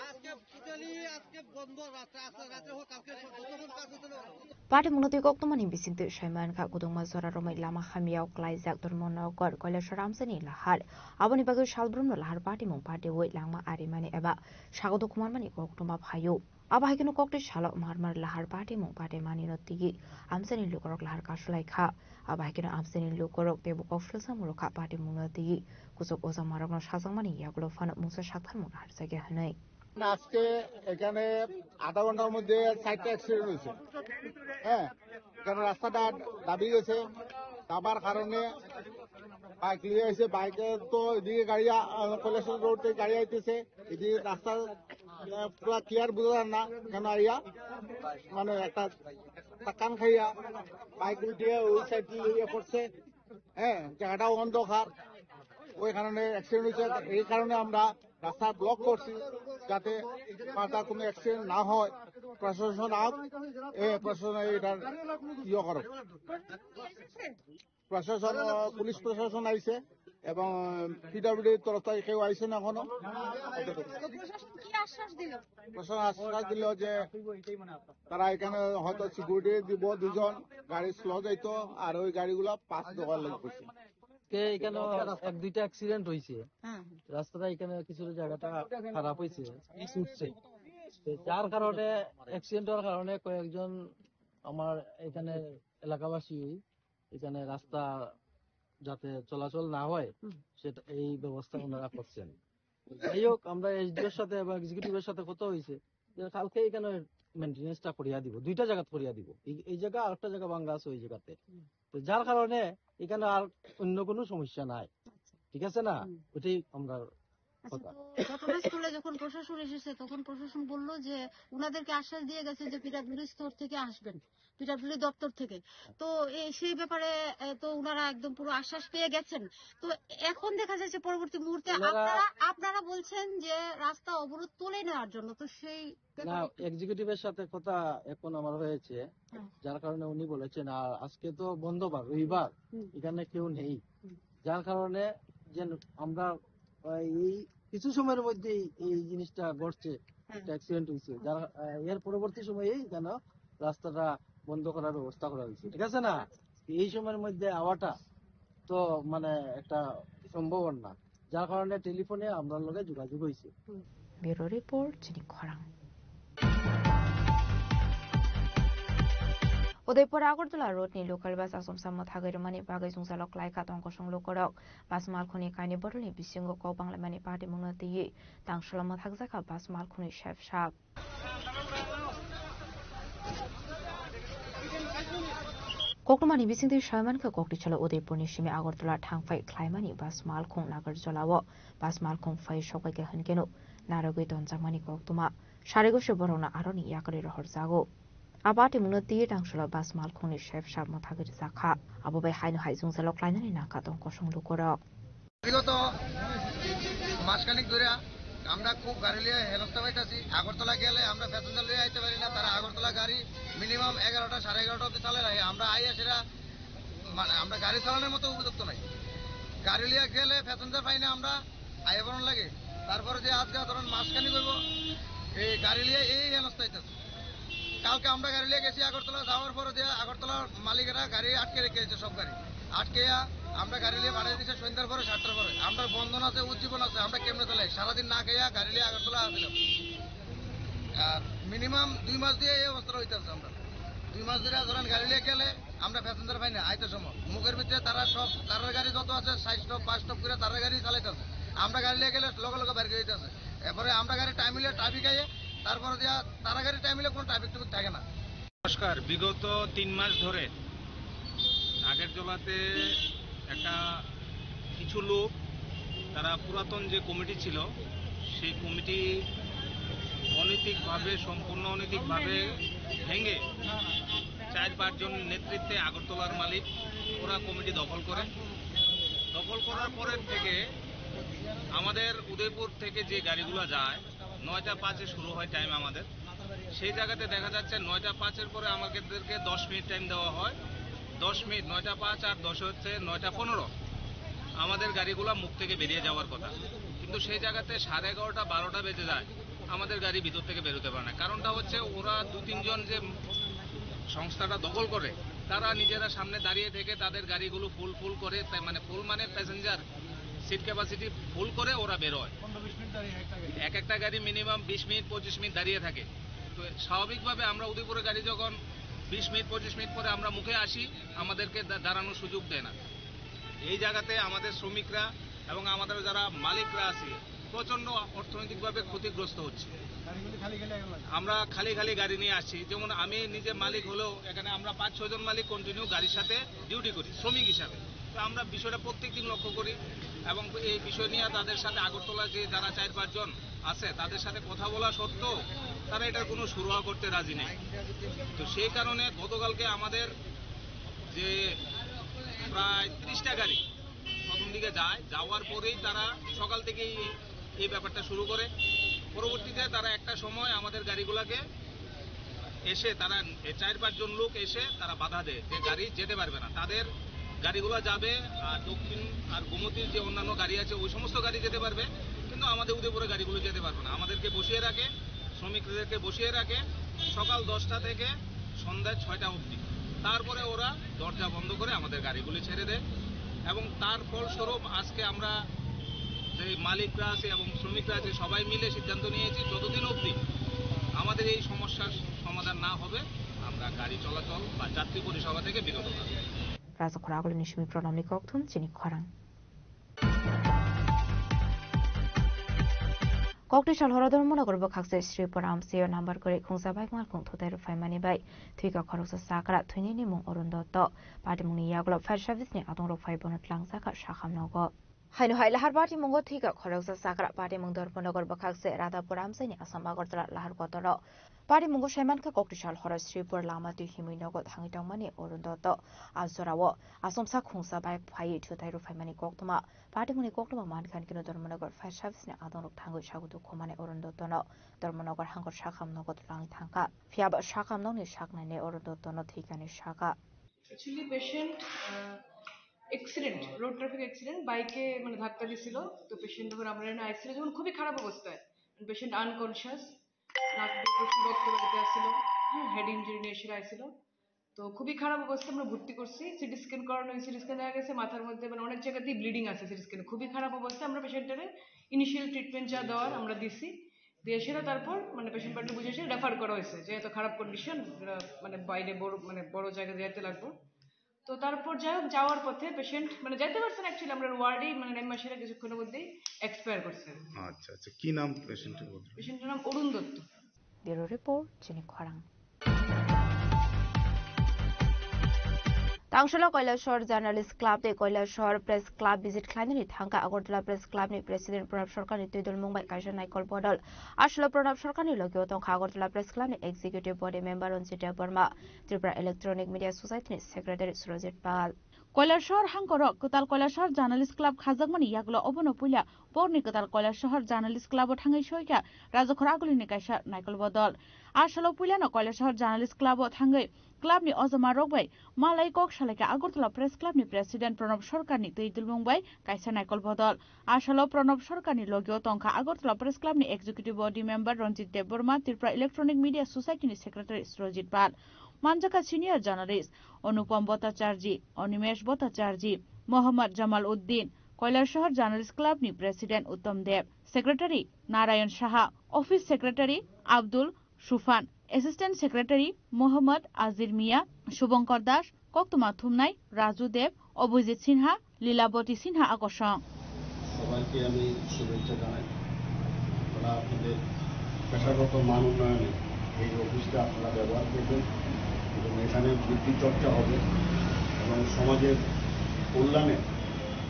আজকে totally আজকে বন্ধ, রাস্তা, আজকে রাতে হোক, কালকে হোক, যতক্ষণ কাজ হতে না হোক। Patimungno twi koktwmani bisingtwi saimankha, kwdwngma jora romwi lama hamya o klaijak Dharmanagar Koilasor amsani lahar. Aboni bagwi salbrumno lahar patimung patiwi langma arimani eba sagodo kumarmani koktwma phaio. Abo hai kheno koktwi salo mar mar lahar patimung patimanino twi amsani lukurok lahar kasulai kha. Abo hai kheno amsani lukurok teibo kok swlsa murukha patimungno twi. Kuchuk ojamarokno sajakmani yagulo phano mungsa saktharmung naharjakya hwnwi. আজকে এখানে আধা ঘন্টার মধ্যে চারটা অ্যাক্সিডেন্ট হয়েছে। হ্যাঁ, এখানে রাস্তাটা দাবি গেছে, দাবার কারণে বাইক নিয়ে এসে, বাইকে তো এদিকে গাড়ি আ-, আ, কৈলাসহর রোড থেকে গাড়ি আইতেছে, এদিকে রাস্তা, আ, পুরা ক্লিয়ার বোঝা যায় না, কেন আইয়া মানে একটা টাকান খাইয়া বাইক উল্টিয়ে ওই সাইড দিয়ে ইয়ে করছে। হ্যাঁ, জায়গাটাও অন্ধকার, ওই কারণে অ্যাক্সিডেন্ট হয়েছে। এই কারণে আমরা রাস্তা ব্লক করছি, যাতে পাল্টা কোনো অ্যাক্সিডেন্ট না হয়। প্রশাসন আপ, এ, প্রশাসন এটার ইয়ে করো। প্রশাসন, আহ, পুলিশ প্রশাসন আইছে এবং পিডব্লিউডির তরফ থেকে কেউ আইছে না এখনো। তো প্রশাসন কি আশ্বাস দিল? প্রশাসন আশ্বাস দিল যে তারা এখানে হয়তো সিকিউরিটি দিব দুজন, গাড়ি স্লো যাইতো, আর ওই গাড়িগুলো পাস দেওয়ার লাগবে। কে এখানে এক দুইটা অ্যাক্সিডেন্ট হইছে, হ্যাঁ, হ্যাঁ। রাস্তাটা এখানে কিছু জায়গাটা খারাপ হইছে, পিচ উঠছে। তো যার কারণে, অ্যাক্সিডেন্ট হওয়ার কারণে কয়েকজন আমার এখানে এলাকাবাসী এখানে রাস্তা যাতে চলাচল না হয়, হুম। সেটা, এই ব্যবস্থা ওনারা করছেন। যাই হোক, আমরা এসডিওর সাথে এবং এক্সিকিউটিভের সাথে কথা হয়েছে যে কালকে এখানে মেইনটেনেন্সটা করিয়া দিব, দুইটা জায়গাত করিয়া দিব। এই, এই জায়গা আরেকটা জায়গা ভাঙ্গা আছে ওই জায়গাতে। হুম। তো যার কারণে এখানে আর অন্য কোনো সমস্যা নাই, আচ্ছা। ঠিক আছে না? হুম। ওইটাই আমরা আচ্ছা, কথা। তো ঘটনাস্থলে যখন প্রশাসন এসেছে, তখন প্রশাসন বলল যে উনাদেরকে আশ্বাস দিয়ে গেছে যে পিডব্লিউডি স্তর থেকে আসবেন, পিডব্লিউডি দপ্তর থেকে। তো এই, সেই ব্যাপারে, এ, তো উনারা একদম পুরো আশ্বাস পেয়ে গেছেন। তো এখন দেখা যাচ্ছে পরবর্তী মুহূর্তে ওনারা আপনারা, আপনারা বলছেন যে রাস্তা অবরোধ তুলে নেওয়ার জন্য। তো সেই না, ব্যাপারে একটু এক্সিকিউটিভের সাথে কথা এখন আমার হয়েছে, হ্যাঁ। যার কারণে উনি বলেছেন, আর আজকে তো বন্ধ বার, রবিবার, হুম। এখানে কেউ নেই, হুম। যার কারণে যে আমরা, আহ, এই কিছু সময়ের মধ্যেই এই জিনিসটা ঘটছে, হ্যাঁ। একটা অ্যাক্সিডেন্ট হয়েছে, যার, আহ, এর পরবর্তী সময়ে যেন রাস্তাটা বন্ধ করার ব্যবস্থা করা হয়েছে, ঠিক আছে না? এই সময়ের মধ্যে আওয়াটা তো মানে একটা সম্ভাবনা, যার কারণে টেলিফোনে আপনার লগে যোগাযোগ হয়েছে। ব্যুরো রিপোর্ট, চিনি খরাং। Udaipur Agartala road ni local bus asomsa mwthagwi rwmani bagwi jwngjalo klaikha tong kosong lukurok. Bus malkhungni kainwi bodolni bisingo kok banglaimani patimungno twiwi tangsholo mwthakjakha bus malkhungni sep sap. Koktwmani bisingtwi saimankha, kokti chalo Udaipurni simi Agartala thangphai khlaimani bus malkhung Nagarjolao bus malkhung phai sokbaikha hwnkeno narwgwi tonjakmani koktwma. Sarigo se borokno aroni yakarwi rohorjago. A patimungno twiwi tangsholo bus malkhungni sep sap mwthagwi rwjakha. Abo bai haino hai jwngjalo klainani nangkha tong kosong lukurok. বিগত মাসখানেক ধরে আমরা খুব গাড়ি নিয়ে হেনস্থা পাইতেছি। আগরতলা গেলে আমরা প্যাসেঞ্জার নিয়ে আইতে পারি না, তারা আগরতলা গাড়ি মিনিমাম এগারোটা, সাড়ে এগারোটা অবধি চালায় রাখে। আমরা আইয়া সেটা মানে আমরা গাড়ি চালানোর মতো উপযুক্ত নাই। গাড়ি নিয়ে গেলে প্যাসেঞ্জার পাই না আমরা, আইয়া বরণ লাগে। তারপরে যে আজকে ধরেন মাসখানেক হইব এই গাড়ি নিয়ে এই হেনস্থা হইতেছে। কালকে আমরা গাড়ি নিয়ে গেছি আগরতলা, যাওয়ার পরে যে আগরতলার মালিকেরা গাড়ি আটকে রেখে দিয়েছে সব গাড়ি। আটকে আমরা গাড়ি নিয়ে পাঠিয়ে দিচ্ছে সন্ধ্যার পরে, সাতটার পরে। আমরা বন্ধন আছে, উজ্জীবন আছে, আমরা কেমনে চালাই? সারাদিন না খেয়ে গাড়ি নিয়ে আগরতলা আসলাম। আর মিনিমাম দুই মাস দিয়ে এই অবস্থা হইতেছে। আমরা দুই মাস ধরে ধরেন গাড়ি নিয়ে গেলে আমরা প্যাসেঞ্জার পাই না, আইতে সময় মুখের ভিতরে তারা সব তারার গাড়ি যত আছে সাইড স্টপ পাঁচ স্টপ করে তারার গাড়ি চালাইতেছে। আমরা গাড়ি নিয়ে গেলে লগে লগে বাইরে হইতেছে। এরপরে আমরা গাড়ি টাইম হইলে ট্রাফিক আইয়ে, তারপরে দিয়া তারা গাড়ি টাইম হইলে কোনো ট্রাফিক টুফিক থাকে না। নমস্কার। বিগত তিন মাস ধরে নাগেরজলাতে একটা কিছু লোক, তারা পুরাতন যে কমিটি ছিল, সেই কমিটি অনৈতিকভাবে, সম্পূর্ণ অনৈতিকভাবে ভেঙে চার পাঁচজন নেতৃত্বে আগরতলার মালিক ওরা কমিটি দখল করে। দখল করার পরের থেকে আমাদের উদয়পুর থেকে যে গাড়িগুলো যায়, নয়টা পাঁচে শুরু হয় টাইম আমাদের, সেই জায়গাতে দেখা যাচ্ছে নয়টা পাঁচের পরে আমাদেরকে দশ মিনিট টাইম দেওয়া হয়। দশ মিনিট, নয়টা পাঁচ আর দশ হচ্ছে নয়টা পনেরো, আমাদের গাড়িগুলো মুখ থেকে বেরিয়ে যাওয়ার কথা। কিন্তু সেই জায়গাতে সাড়ে এগারোটা, বারোটা বেজে যায়, আমাদের গাড়ি ভিতর থেকে বেরোতে পারে না। কারণটা হচ্ছে ওরা দু তিনজন যে সংস্থাটা দখল করে, তারা নিজেরা সামনে দাঁড়িয়ে থেকে তাদের গাড়িগুলো ফুল ফুল করে, তাই মানে ফুল মানে প্যাসেঞ্জার সিট ক্যাপাসিটি ফুল করে ওরা বেরোয়। এক একটা গাড়ি মিনিমাম বিশ মিনিট, পঁচিশ মিনিট দাঁড়িয়ে থাকে। তো স্বাভাবিকভাবে আমরা উদয়পুরে গাড়ি যখন বিশ মিনিট, পঁচিশ মিনিট পরে আমরা মুখে আসি, আমাদেরকে দা-, দাঁড়ানোর সুযোগ দেয় না। এই জায়গাতে আমাদের শ্রমিকরা এবং আমাদের যারা মালিকরা আছি, প্রচণ্ড অর্থনৈতিকভাবে ক্ষতিগ্রস্ত হচ্ছে। আমরা খালি খালি গাড়ি নিয়ে আসছি। যেমন আমি নিজে মালিক হলেও এখানে আমরা পাঁচ ছজন মালিক কন্টিনিউ গাড়ির সাথে ডিউটি করি শ্রমিক হিসাবে। তো আমরা বিষয়টা প্রত্যেক দিন লক্ষ্য করি এবং এই বিষয় নিয়ে তাদের সাথে আগরতলা যে যারা চার পাঁচজন আছে তাদের সাথে কথা বলা সত্ত্বেও তারা এটার কোনো সুরাহা করতে রাজি নেই। তো সেই কারণে গতকালকে আমাদের যে প্রায় ত্রিশটা গাড়ি প্রথম দিকে যায়, যাওয়ার পরেই তারা সকাল থেকেই এই ব্যাপারটা শুরু করে। পরবর্তীতে তারা একটা সময় আমাদের গাড়িগুলোকে এসে তারা এ চার পাঁচজন লোক এসে তারা বাধা দেয় যে গাড়ি যেতে পারবে না, তাদের গাড়িগুলো যাবে আর দক্ষিণ আর গোমতীর যে অন্যান্য গাড়ি আছে ওই সমস্ত গাড়ি যেতে পারবে, কিন্তু আমাদের উদয়পুরের গাড়িগুলো যেতে পারবে না। আমাদেরকে বসিয়ে রাখে, শ্রমিকদেরকে বসিয়ে রাখে সকাল দশটা থেকে সন্ধ্যায় ছয়টা অবধি। তারপরে ওরা দরজা বন্ধ করে আমাদের গাড়িগুলি ছেড়ে দেয় এবং তার ফলস্বরূপ আজকে আমরা যে মালিকরা আছে এবং শ্রমিকরা আছে সবাই মিলে সিদ্ধান্ত নিয়েছি যতদিন অবধি আমাদের এই সমস্যার সমাধান না হবে আমরা গাড়ি চলাচল বা যাত্রী পরিষেবা থেকে বিরত থাকব। Rajakhor agulini simi Pranamni kokthum chini khorang. Kokti sal horo Dharmanagar bwkhakse Sripur Amsio number kwrwi khungsa bike malkhung thutai rwphaimani bai thwikha khoroksa chakra, thwinini mung Arun Dotto. Patimungni yagulo fire service ni adong rok phai bono tlangjak kha sakham nogo. Haino hai lahar patimungo thwikha khoroksa chakra, patimung Dharmanagar bwkhakse Radhapur Amsini Assam Agartala lahar kotoro. Patimungo saimankha kokti sal horo Sripur lama twi himwi nogo thangwi tongmani Arun Dotto. A jorao asomsa khungsa bike phaiwi thutai rwphaimani koktwma. Patimungni koktwma mankha hwnkhe Dharmanagar fire service ni adongrok thangwi sagudu khumani Arun Dottono Dharmanagar hangkor sakham nogo twlangwi thangkha. Phiyaba sakham nokni saknaini Arun Dottono thwikani saka. Actually patient accident, road traffic accident, বাইকে মানে ধাক্কা দিছিল। তো পেশেন্ট যখন আমরা এখানে আইসিইউতে যখন খুবই খারাপ অবস্থায়, পেশেন্ট আনকনশিয়াস, নাক দিয়ে প্রচুর রক্ত বেরোতে আসছিল, হুম, হেড ইঞ্জুরি নিয়ে সেটা আসছিল। তো খুবই খারাপ অবস্থা, আমরা ভর্তি করছি। সিটি স্ক্যান করানো হয়েছে, সিটি স্ক্যান দেখা গেছে মাথার মধ্যে মানে অনেক জায়গাতেই ব্লিডিং আছে সিটি স্ক্যানে। খুবই খারাপ অবস্থা, আমরা পেশেন্টটারে ইনিশিয়াল ট্রিটমেন্ট যা দেওয়ার আমরা দিছি। দিয়ে সেটা তারপর মানে পেশেন্ট পার্টি বুঝে এসে রেফার করা হয়েছে, যে এত খারাপ কন্ডিশন, মানে বাইরে বড়, মানে বড় জায়গায় যাইতে লাগবো। তো তারপর যাই হোক, যাওয়ার পথে পেশেন্ট মানে যাইতে পারছেন, অ্যাকচুয়ালি আমরা ওয়ার্ডেই মানে নেমে সেটা কিছুক্ষণের মধ্যেই এক্সপায়ার করছেন। আচ্ছা, আচ্ছা, কি নাম পেশেন্টের? পেশেন্টের নাম অরুণ Dutta. Bureau Report, Chini Khorang. Tangsholo Koilashahar Journalist Club tei Koilashahar Press Club visit khlainani thangkha Agartala Press Club ni President Pranab Sarkar ni twi dulmung bai kaisa naikol bodol. Asolo Pranab Sarkar ni logio tongkha Agartala Press Club ni Executive Body Member Ranjit Debbarma, Tripura Electronic Media Society ni Secretary Surajit Pal. Koilashahar hangkorok kwtal Koilashahar Journalist Club khajakmani yagulo obono puila porni kwtal Koilashahar Journalist Club o thangwi soikha Rajakhor Agulini kaisa naikol bodol. Asolo puilano Koilashahar Journalist Club o thangwi club ni ojoma rok bai malai kok salaikha Agartala Press Club ni President Pranab Sarkar ni twi dulmung bai kaisa naikol bodol. Asolo Pranab Sarkar ni logio tongkha Agartala Press Club ni Executive Body Member Ranjit Debbarma, Tripura Electronic Media Society ni Secretary Surajit Pal, manjakha senior journalist Anupam Bhattacharjee, Animesh Bhattacharjee, Mohammad Jamal Uddin, Koilashahar Journalist Club ni President Uttam Deb, Secretary Narayan Saha, Office Secretary Abdul Sufan, Assistant Secretary Mohammad Azir Mia, Shubhankar Das, Koktwma Thumnai, Raju Deb, Abhijit Sinha, Lilabati Sinha akosong. সবাইকে আমি শুভেচ্ছা জানাই। আপনারা আপনাদের পেশাগত মান উন্নয়নে এই অফিসটা আপনারা ব্যবহার করবেন এবং এখানে বুদ্ধি চর্চা হবে এবং সমাজের কল্যাণে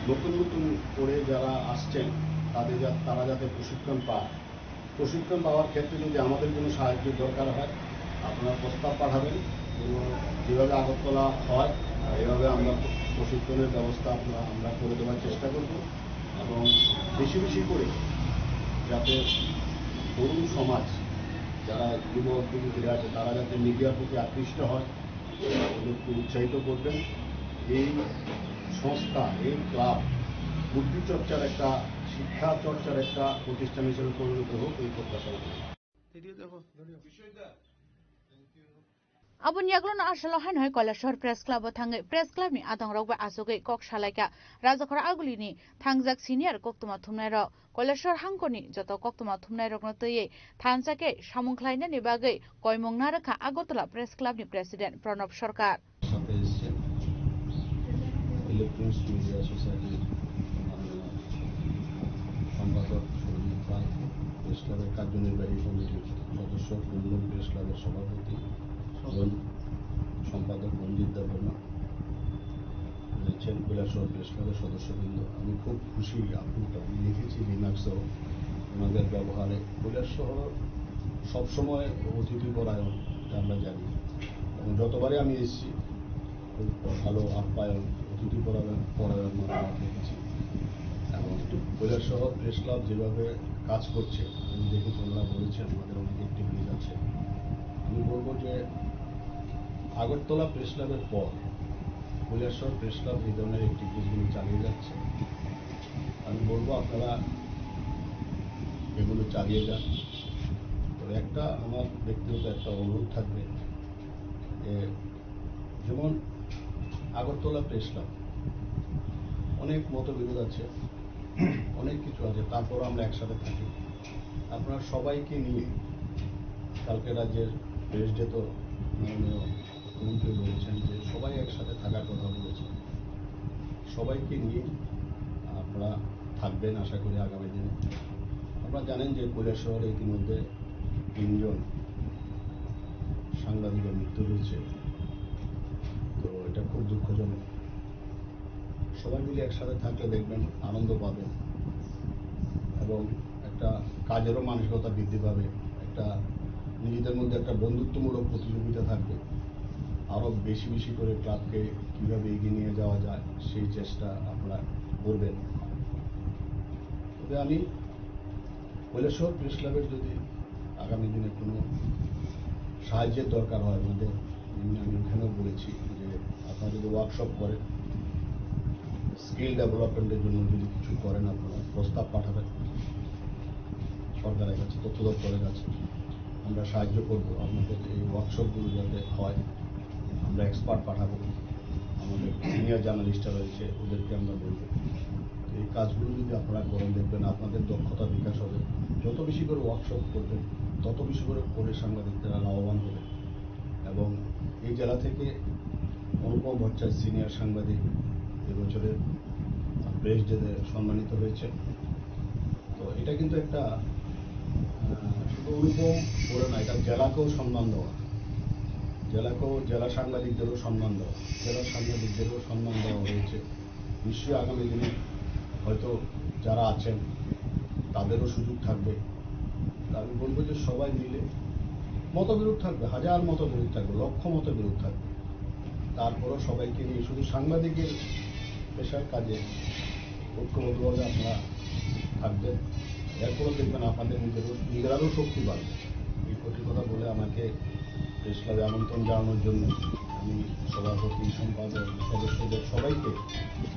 নতুন নতুন করে যারা আসছেন তাদের যা-, তারা যাতে প্রশিক্ষণ পায়। প্রশিক্ষণ পাওয়ার ক্ষেত্রে যদি আমাদের কোনো সাহায্যের দরকার হয়, আপনারা প্রস্তাব পাঠাবেন এবং যেভাবে আগরতলা হয়, এভাবে আমরা প্রশিক্ষণের ব্যবস্থা আমরা, আমরা করে দেওয়ার চেষ্টা করব এবং বেশি বেশি করে যাতে তরুণ সমাজ, যারা যুবক যুবতীরা আছে, তারা যাতে মিডিয়ার প্রতি আকৃষ্ট হয়, ওদেরকে উৎসাহিত করবেন। এই সংস্থা, এই ক্লাব বুদ্ধিচর্চার একটা, শিক্ষা চর্চার একটা প্রতিষ্ঠান হিসেবে পরিণত হোক, এই প্রত্যাশা রাখি। Aboni yagulono asalo haino hai Koilashahar Press Club o thangwi Press Club ni adongrok bai achugwi kok salaikha Rajakhor Agulini thangjak senior koktwma thumnairok. Koilashahar hangkorni joto koktwma thumnairokno twiwi thansa khe samung khlainani bagwi koimung narwkha Agartala Press Club ni President Pranab Sarkar. সাথে এসছেন electronics media সোসাইটির মাননীয় সম্পাদক সুরজিৎ পাল, প্রেস ক্লাবের কার্যনির্বাহী কমিটির সদস্য, কুন্দন প্রেস ক্লাবের সভাপতি, রঞ্জিত, সম্পাদক রঞ্জিত দেববর্মা, রয়েছেন কৈলাসহর প্রেস ক্লাবের সদস্যবৃন্দ। আমি খুব খুশি, আপ্লুত। আমি দেখেছি রিমার্কসও ওনাদের ব্যবহারে। কৈলাসহর সবসময় অতিথি পরায়ণ, এটা আমরা জানি, এবং যতবারই আমি এসেছি খুব ভালো আপ্যায়ন, অতিথি পরায়ণ, পরায়ণ আমরা দেখেছি। এবং কৈলাসহর প্রেস ক্লাব যেভাবে কাজ করছে, আমি দেখেছি, ওনারা বলেছেন আমাদের অনেক অ্যাক্টিভিটিস আছে। আমি বলবো যে আগরতলা প্রেস ক্লাবের পর কৈলাসহর প্রেস ক্লাব এই ধরনের অ্যাক্টিভিটিসগুলো চালিয়ে যাচ্ছে। আমি বলবো আপনারা এগুলো চালিয়ে যান। তবে একটা আমার ব্যক্তিগত একটা অনুরোধ থাকবে যে, যেমন আগরতলা প্রেস ক্লাব, অনেক মতবিরোধ আছে, অনেক কিছু আছে, তারপরও আমরা একসাথে থাকি। আপনারা সবাইকে নিয়ে কালকে রাজ্যের প্রেস ডেতে তো মাননীয় মুখ্যমন্ত্রী বলেছেন যে সবাই একসাথে থাকার কথা বলেছেন। সবাইকে নিয়ে আপনারা থাকবেন আশা করি আগামী দিনে। আপনারা জানেন যে কৈলাসহরে ইতিমধ্যে তিনজন সাংবাদিকের মৃত্যু হয়েছে, তো এটা খুব দুঃখজনক। সবাই মিলে একসাথে থাকলে দেখবেন আনন্দ পাবেন এবং একটা কাজেরও মানসিকতা বৃদ্ধি পাবে, একটা নিজেদের মধ্যে একটা বন্ধুত্বমূলক প্রতিযোগিতা থাকবে। আরও বেশি বেশি করে ক্লাবকে কীভাবে এগিয়ে নিয়ে যাওয়া যায় সেই চেষ্টা আপনারা করবেন। তবে আমি কৈলাসহর প্রেস ক্লাবের যদি আগামী দিনে কোনো সাহায্যের দরকার হয় আমাদের, আমি, আমি ওখানেও বলেছি যে আপনারা যদি ওয়ার্কশপ করেন, স্কিল ডেভেলপমেন্টের জন্য যদি কিছু করেন আপনারা, প্রস্তাব পাঠাবেন সরকারের কাছে, তথ্য দপ্তরের কাছে, আমরা সাহায্য করব আপনাদের এই ওয়ার্কশপগুলো যাতে হয়। এক্সপার্ট পাঠাবো, আমাদের সিনিয়র জার্নালিস্টরা রয়েছে, ওদেরকে আমরা বলবো। এই কাজগুলো যদি আপনারা করেন, দেখবেন আপনাদের দক্ষতা বিকাশ হবে। যত বেশি করে ওয়ার্কশপ করবেন, তত বেশি করে করে সাংবাদিকরা লাভবান হবে। এবং এই জেলা থেকে অনুপম ভট্টাচার্য সিনিয়র সাংবাদিক এবছরের প্রেস ডেতে সম্মানিত হয়েছে। তো এটা কিন্তু একটা, আহ, শুধু অনুপম বলে না, এটা জেলাকেও সম্মান দেওয়া, জেলাকেও, জেলা সাংবাদিকদেরও সম্মান দেওয়া, জেলা সাংবাদিকদেরও সম্মান দেওয়া হয়েছে। নিশ্চয়ই আগামী দিনে হয়তো যারা আছেন তাদেরও সুযোগ থাকবে। তা আমি বলবো যে সবাই মিলে, মতবিরোধ থাকবে, হাজার মতবিরোধ থাকবে, লক্ষ মতবিরোধ থাকবে, তারপরও সবাইকে নিয়ে শুধু সাংবাদিকের পেশার কাজে ঐক্যবদ্ধভাবে আপনারা থাকবেন। এরপরও দেখবেন আপনাদের নিজেরও, নিজেরারও শক্তি বাড়বে। এই কটি কথা বলে আমাকে প্রেস ক্লাবে আমন্ত্রণ জানানোর জন্য আমি সভাপতি, সম্পাদক, সদস্যদের সবাইকে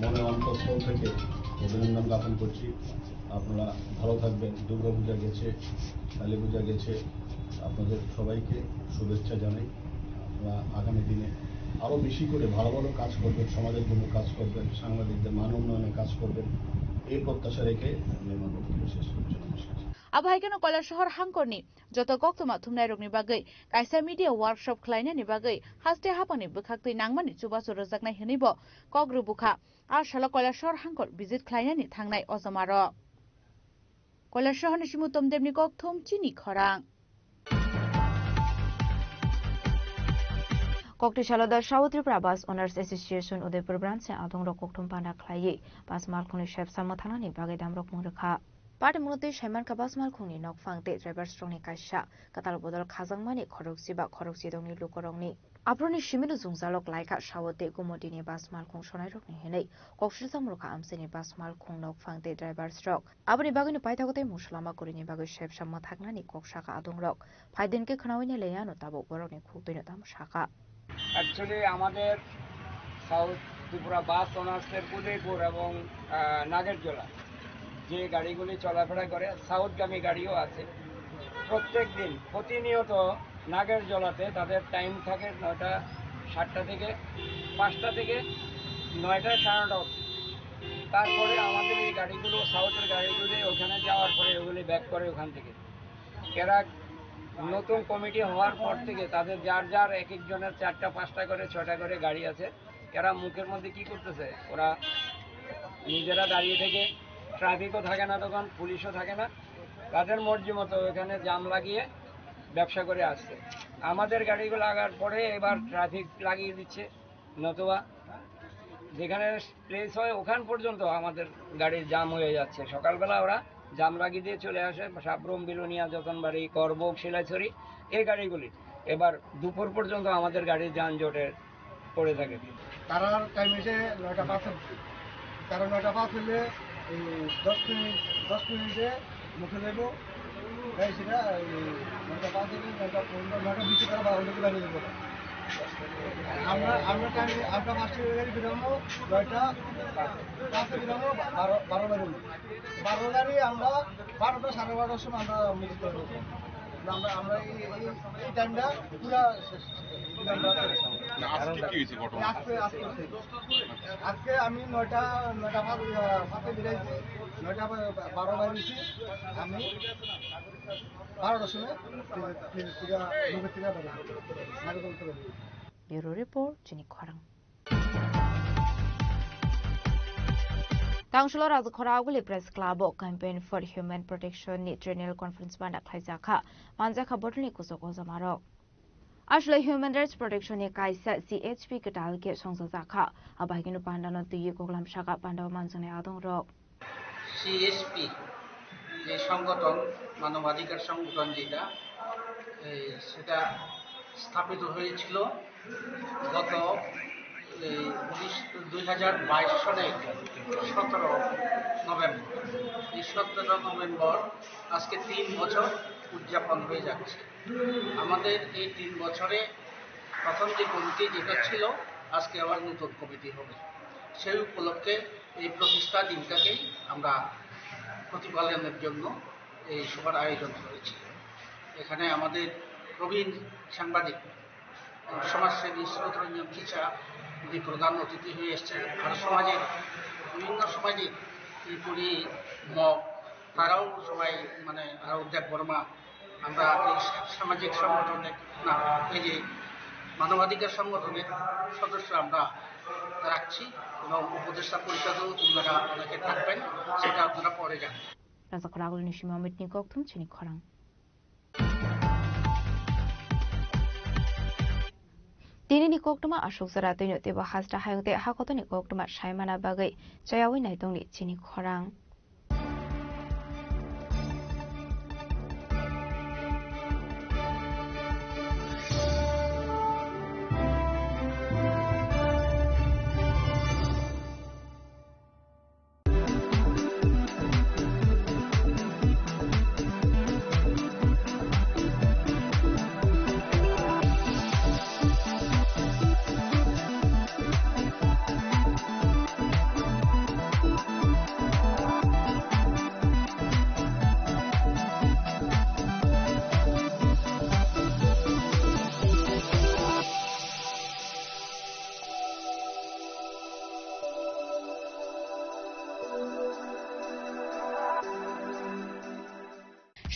মনের অন্তঃস্থল থেকে অভিনন্দন জ্ঞাপন করছি। আপনারা ভালো থাকবেন। দুর্গাপূজা গেছে, কালী পূজা গেছে, আপনাদের সবাইকে শুভেচ্ছা জানাই। আপনারা আগামী দিনে আরও বেশি করে ভালো ভালো কাজ করবেন, সমাজের জন্য কাজ করবেন, সাংবাদিকদের মান উন্নয়নে কাজ করবেন, এই প্রত্যাশা রেখে আমি আমার বক্তব্য শেষ করছি। নমস্কার। Abo hai kheno Koilashahar hangkorni joto koktwma thumnairokni bagwi kaisa media workshop khlainani bagwi haste haphangni bwkhaktwi nangmani chubachu rwjaknai hwnwibo kok rwbukha. A salo Koilashahar hangkor visit khlainani thangnai ojomarok. Koilashahar ni Simu Tomdevni kokthum chini khorang. Kokti salo the South Tripura Bus Owners Association Udaipur branch ni adongrok kokthum panda khlaiwi bus malkhungni sebsa mwthangnani bagwi damrok mung rwkha. Party mwnotwi saimankha bus malkhungni nokphang tei drivers rokni kaisa kwtal bodol khajakmani khorokchi ba khorokchi dongni lukurokni. Aphuruni simino jwngjalok laikha sao tei Gumotini bus malkhung sonairokni hinwi koksirjak murukha amchaini bus malkhung nokphang tei drivers rok. Aboni bagwino paithago tei musulama kurini bagwi sebsa mwthaknani kok saka adongrok. Phaidin khe khnaui nai laiya ano tabuk borokni khuk twino tamo saka. Actually, আমাদের সাউথ ত্রিপুরা বাস অনার্সের উদয়পুর এবং, আহ, নাগেরজোলা যে গাড়িগুলি চলাফেরা করে, সাউথগামী গাড়িও আছে। প্রত্যেক দিন প্রতিনিয়ত নাগেরজোলাতে তাদের টাইম থাকে নয়টা, সাতটা থেকে, পাঁচটা থেকে নয়টা, সাড়ে নটা অবধি। তারপরে আমাদের এই গাড়িগুলো, সাউথের গাড়িগুলি ওখানে যাওয়ার পরে ওগুলি ব্যাক করে ওখান থেকে। এরা নতুন কমিটি হওয়ার পর থেকে তাদের যার যার এক একজনের চারটা, পাঁচটা করে, ছয়টা করে গাড়ি আছে। এরা মুখের মধ্যে কি করতেছে? ওরা নিজেরা দাঁড়িয়ে থেকে, ট্রাফিকও থাকে না তখন, পুলিশও থাকে না, তাদের মর্জি মতো ওখানে জাম লাগিয়ে ব্যবসা করে আসছে। আমাদের গাড়িগুলো লাগার পরে এবার ট্রাফিক লাগিয়ে দিচ্ছে, নতুবা যেখানে প্লেস হয় ওখান পর্যন্ত আমাদের গাড়ির জাম হয়ে যাচ্ছে। সকালবেলা ওরা জাম লাগিয়ে দিয়ে চলে আসে সাব্রুম, বিলোনিয়া, যতনবাড়ি, করবুক, শিলাছড়ি, এই গাড়িগুলি। এবার দুপুর পর্যন্ত আমাদের গাড়ির যানজটে পড়ে থাকে। তারার টাইম হয়েছে নয়টা পাঁচ অব্দি। তারা নয়টা পাঁচ হলে এই দশ মিনিট, দশ মিনিটে মুখে দেবো। গাড়ি সেটা এই নয়টা পাঁচ হলে নয়টা পনেরো, নয়টা বিশে তারা বারো দিকে দাঁড়িয়ে দেবো। আমরা, আমরা টাইম, আমরা পাঁচটা গাড়ি বেরোবো, নয়টা পাঁচে বেরোবো, বারো, বারো বেরোবো। বারো গাড়ি আমরা বারোটা, সাড়ে বারোটার সময় আমরা মিছিল করবো। আমরা, আমরা এই, এই, এই টাইমটা পুরা শেষ। না, আজকে কি হয়েছে ঘটনা? আজকে, আজকে হচ্ছে। আজকে আমি নয়টা, নয়টা পাঁচ, আহ, পাঁচে বেরিয়েছি, নয়টা বা-, বারো বাইরেছি। আমি বারোটার সময় প্লেন, প্লেন থেকে, মুখের থেকে বেরোবো। নাগরকোইল থেকে বেরোবো। Bureau Report, Chini Khorang. Tangsulo Rajkhora Aguli Press Club o Campaign for Human Protection ni General Conference banda khlaijakha, manjakha bodolni kusuk ojamarok. Aswlai Human Rights Protection ni kaisa C H P kwtal khe songchajakha, abahaikeno pandano twiwi koklam saka pandao manjaknai adongrok. CHP যে সংগঠন, মানবাধিকার সংগঠন যেটা, এই, সেটা স্থাপিত হয়েছিল গত, এই, উনিশ, দুই হাজার বাইশ সনে সতেরো নভেম্বর। এই সতেরো নভেম্বর আজকে তিন বছর উদযাপন হয়ে যাচ্ছে। আমাদের এই তিন বছরে প্রথম যে কমিটি যেটা ছিল, আজকে আবার নতুন কমিটি হবে। সেই উপলক্ষে এই প্রতিষ্ঠা দিনটাকেই আমরা প্রতিপালনের জন্য এই সভার আয়োজন করেছি। এখানে আমাদের প্রবীণ সাংবাদিক সমাজসেবী শ্রোতরঞ্জন খিচা, উনি প্রধান অতিথি হয়ে এসেছেন। আর সমাজের বিভিন্ন সমাজের ত্রিপুরী মগ, তারাও সবাই, মানে, আরাধ্য দেববর্মা, আমরা এই সা-, সামাজিক সংগঠনের, না, এই যে মানবাধিকার সংগঠনের সদস্য আমরা রাখছি এবং উপদেষ্টা পরিষদেও ওনারা অনেকে থাকবেন, সেটা আপনারা পরে জানবেন। Rajakhor Agulni simi Amit ni kokthum chini khorang. Tini ni koktwma aswk jora twino teibo hasta hayung tei hakotoni koktwma saimana bagwi chayawi naitongni chini khorang.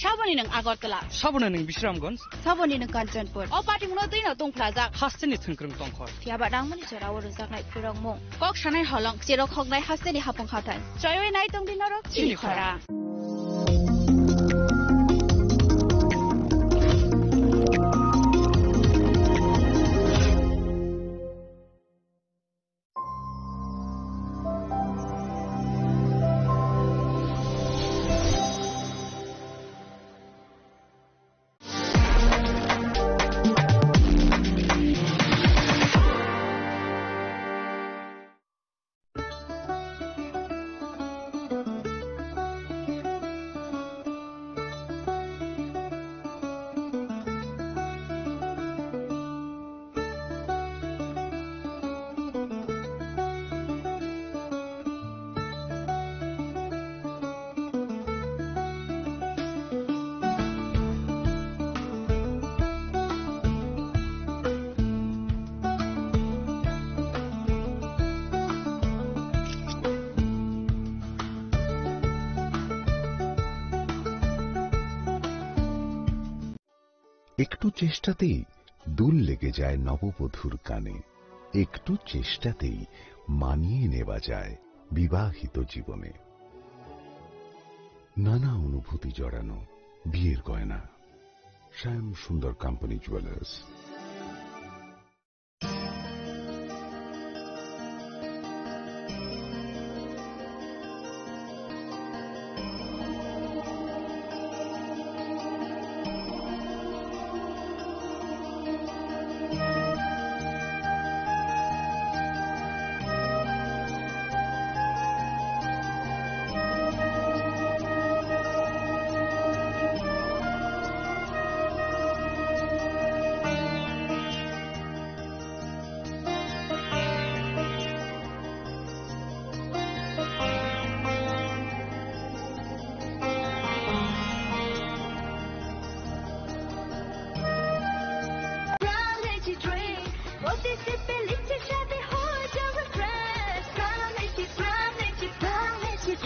Saboni nwng Agartala. Saboni nwng Bisramganj. Saboni nwng Kanchanpur. O patimungno twino tongphlajak. Hasteni thwngkwrwng tongkhor. Phiyaba nangmani jorao rwjaknai phurokmung. Kok sanai holong, chirok hoknai hasteni hapung hathai. Choiwi nai tongdi norok chini khorang. একটু চেষ্টাতেই দুল লেগে যায় নববধূর কানে, একটু চেষ্টাতেই মানিয়ে নেওয়া যায় বিবাহিত জীবনে। নানা অনুভূতি জড়ানো বিয়ের গয়না। শ্যাম সুন্দর company jewellers.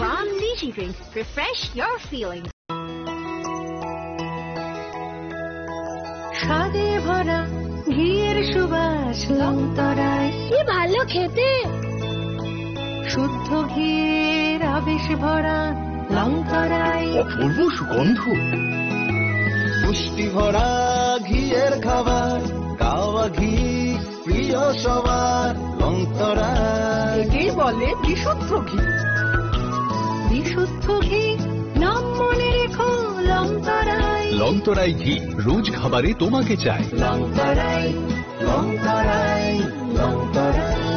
Pram Niji Drinks. Refresh your feelings. স্বাদে ভরা ঘিয়ের সুবাস লংতরায়। কি ভালো খেতে! শুদ্ধ ঘিয়ের আবেশ ভরা লংতরায়। অপূর্ব সুগন্ধ। পুষ্টি ভরা ঘিয়ের খাবার, কাওয়া ঘি প্রিয় সবার লংতরায়। একেই বলে বিশুদ্ধ ঘি। বিশুদ্ধ ঘি, নাম মনে রেখো লংতরায়। লংতরায় ঘি, রোজ খাবারে তোমাকে চাই। লংতরায়, লংতরায়, লংতরায়।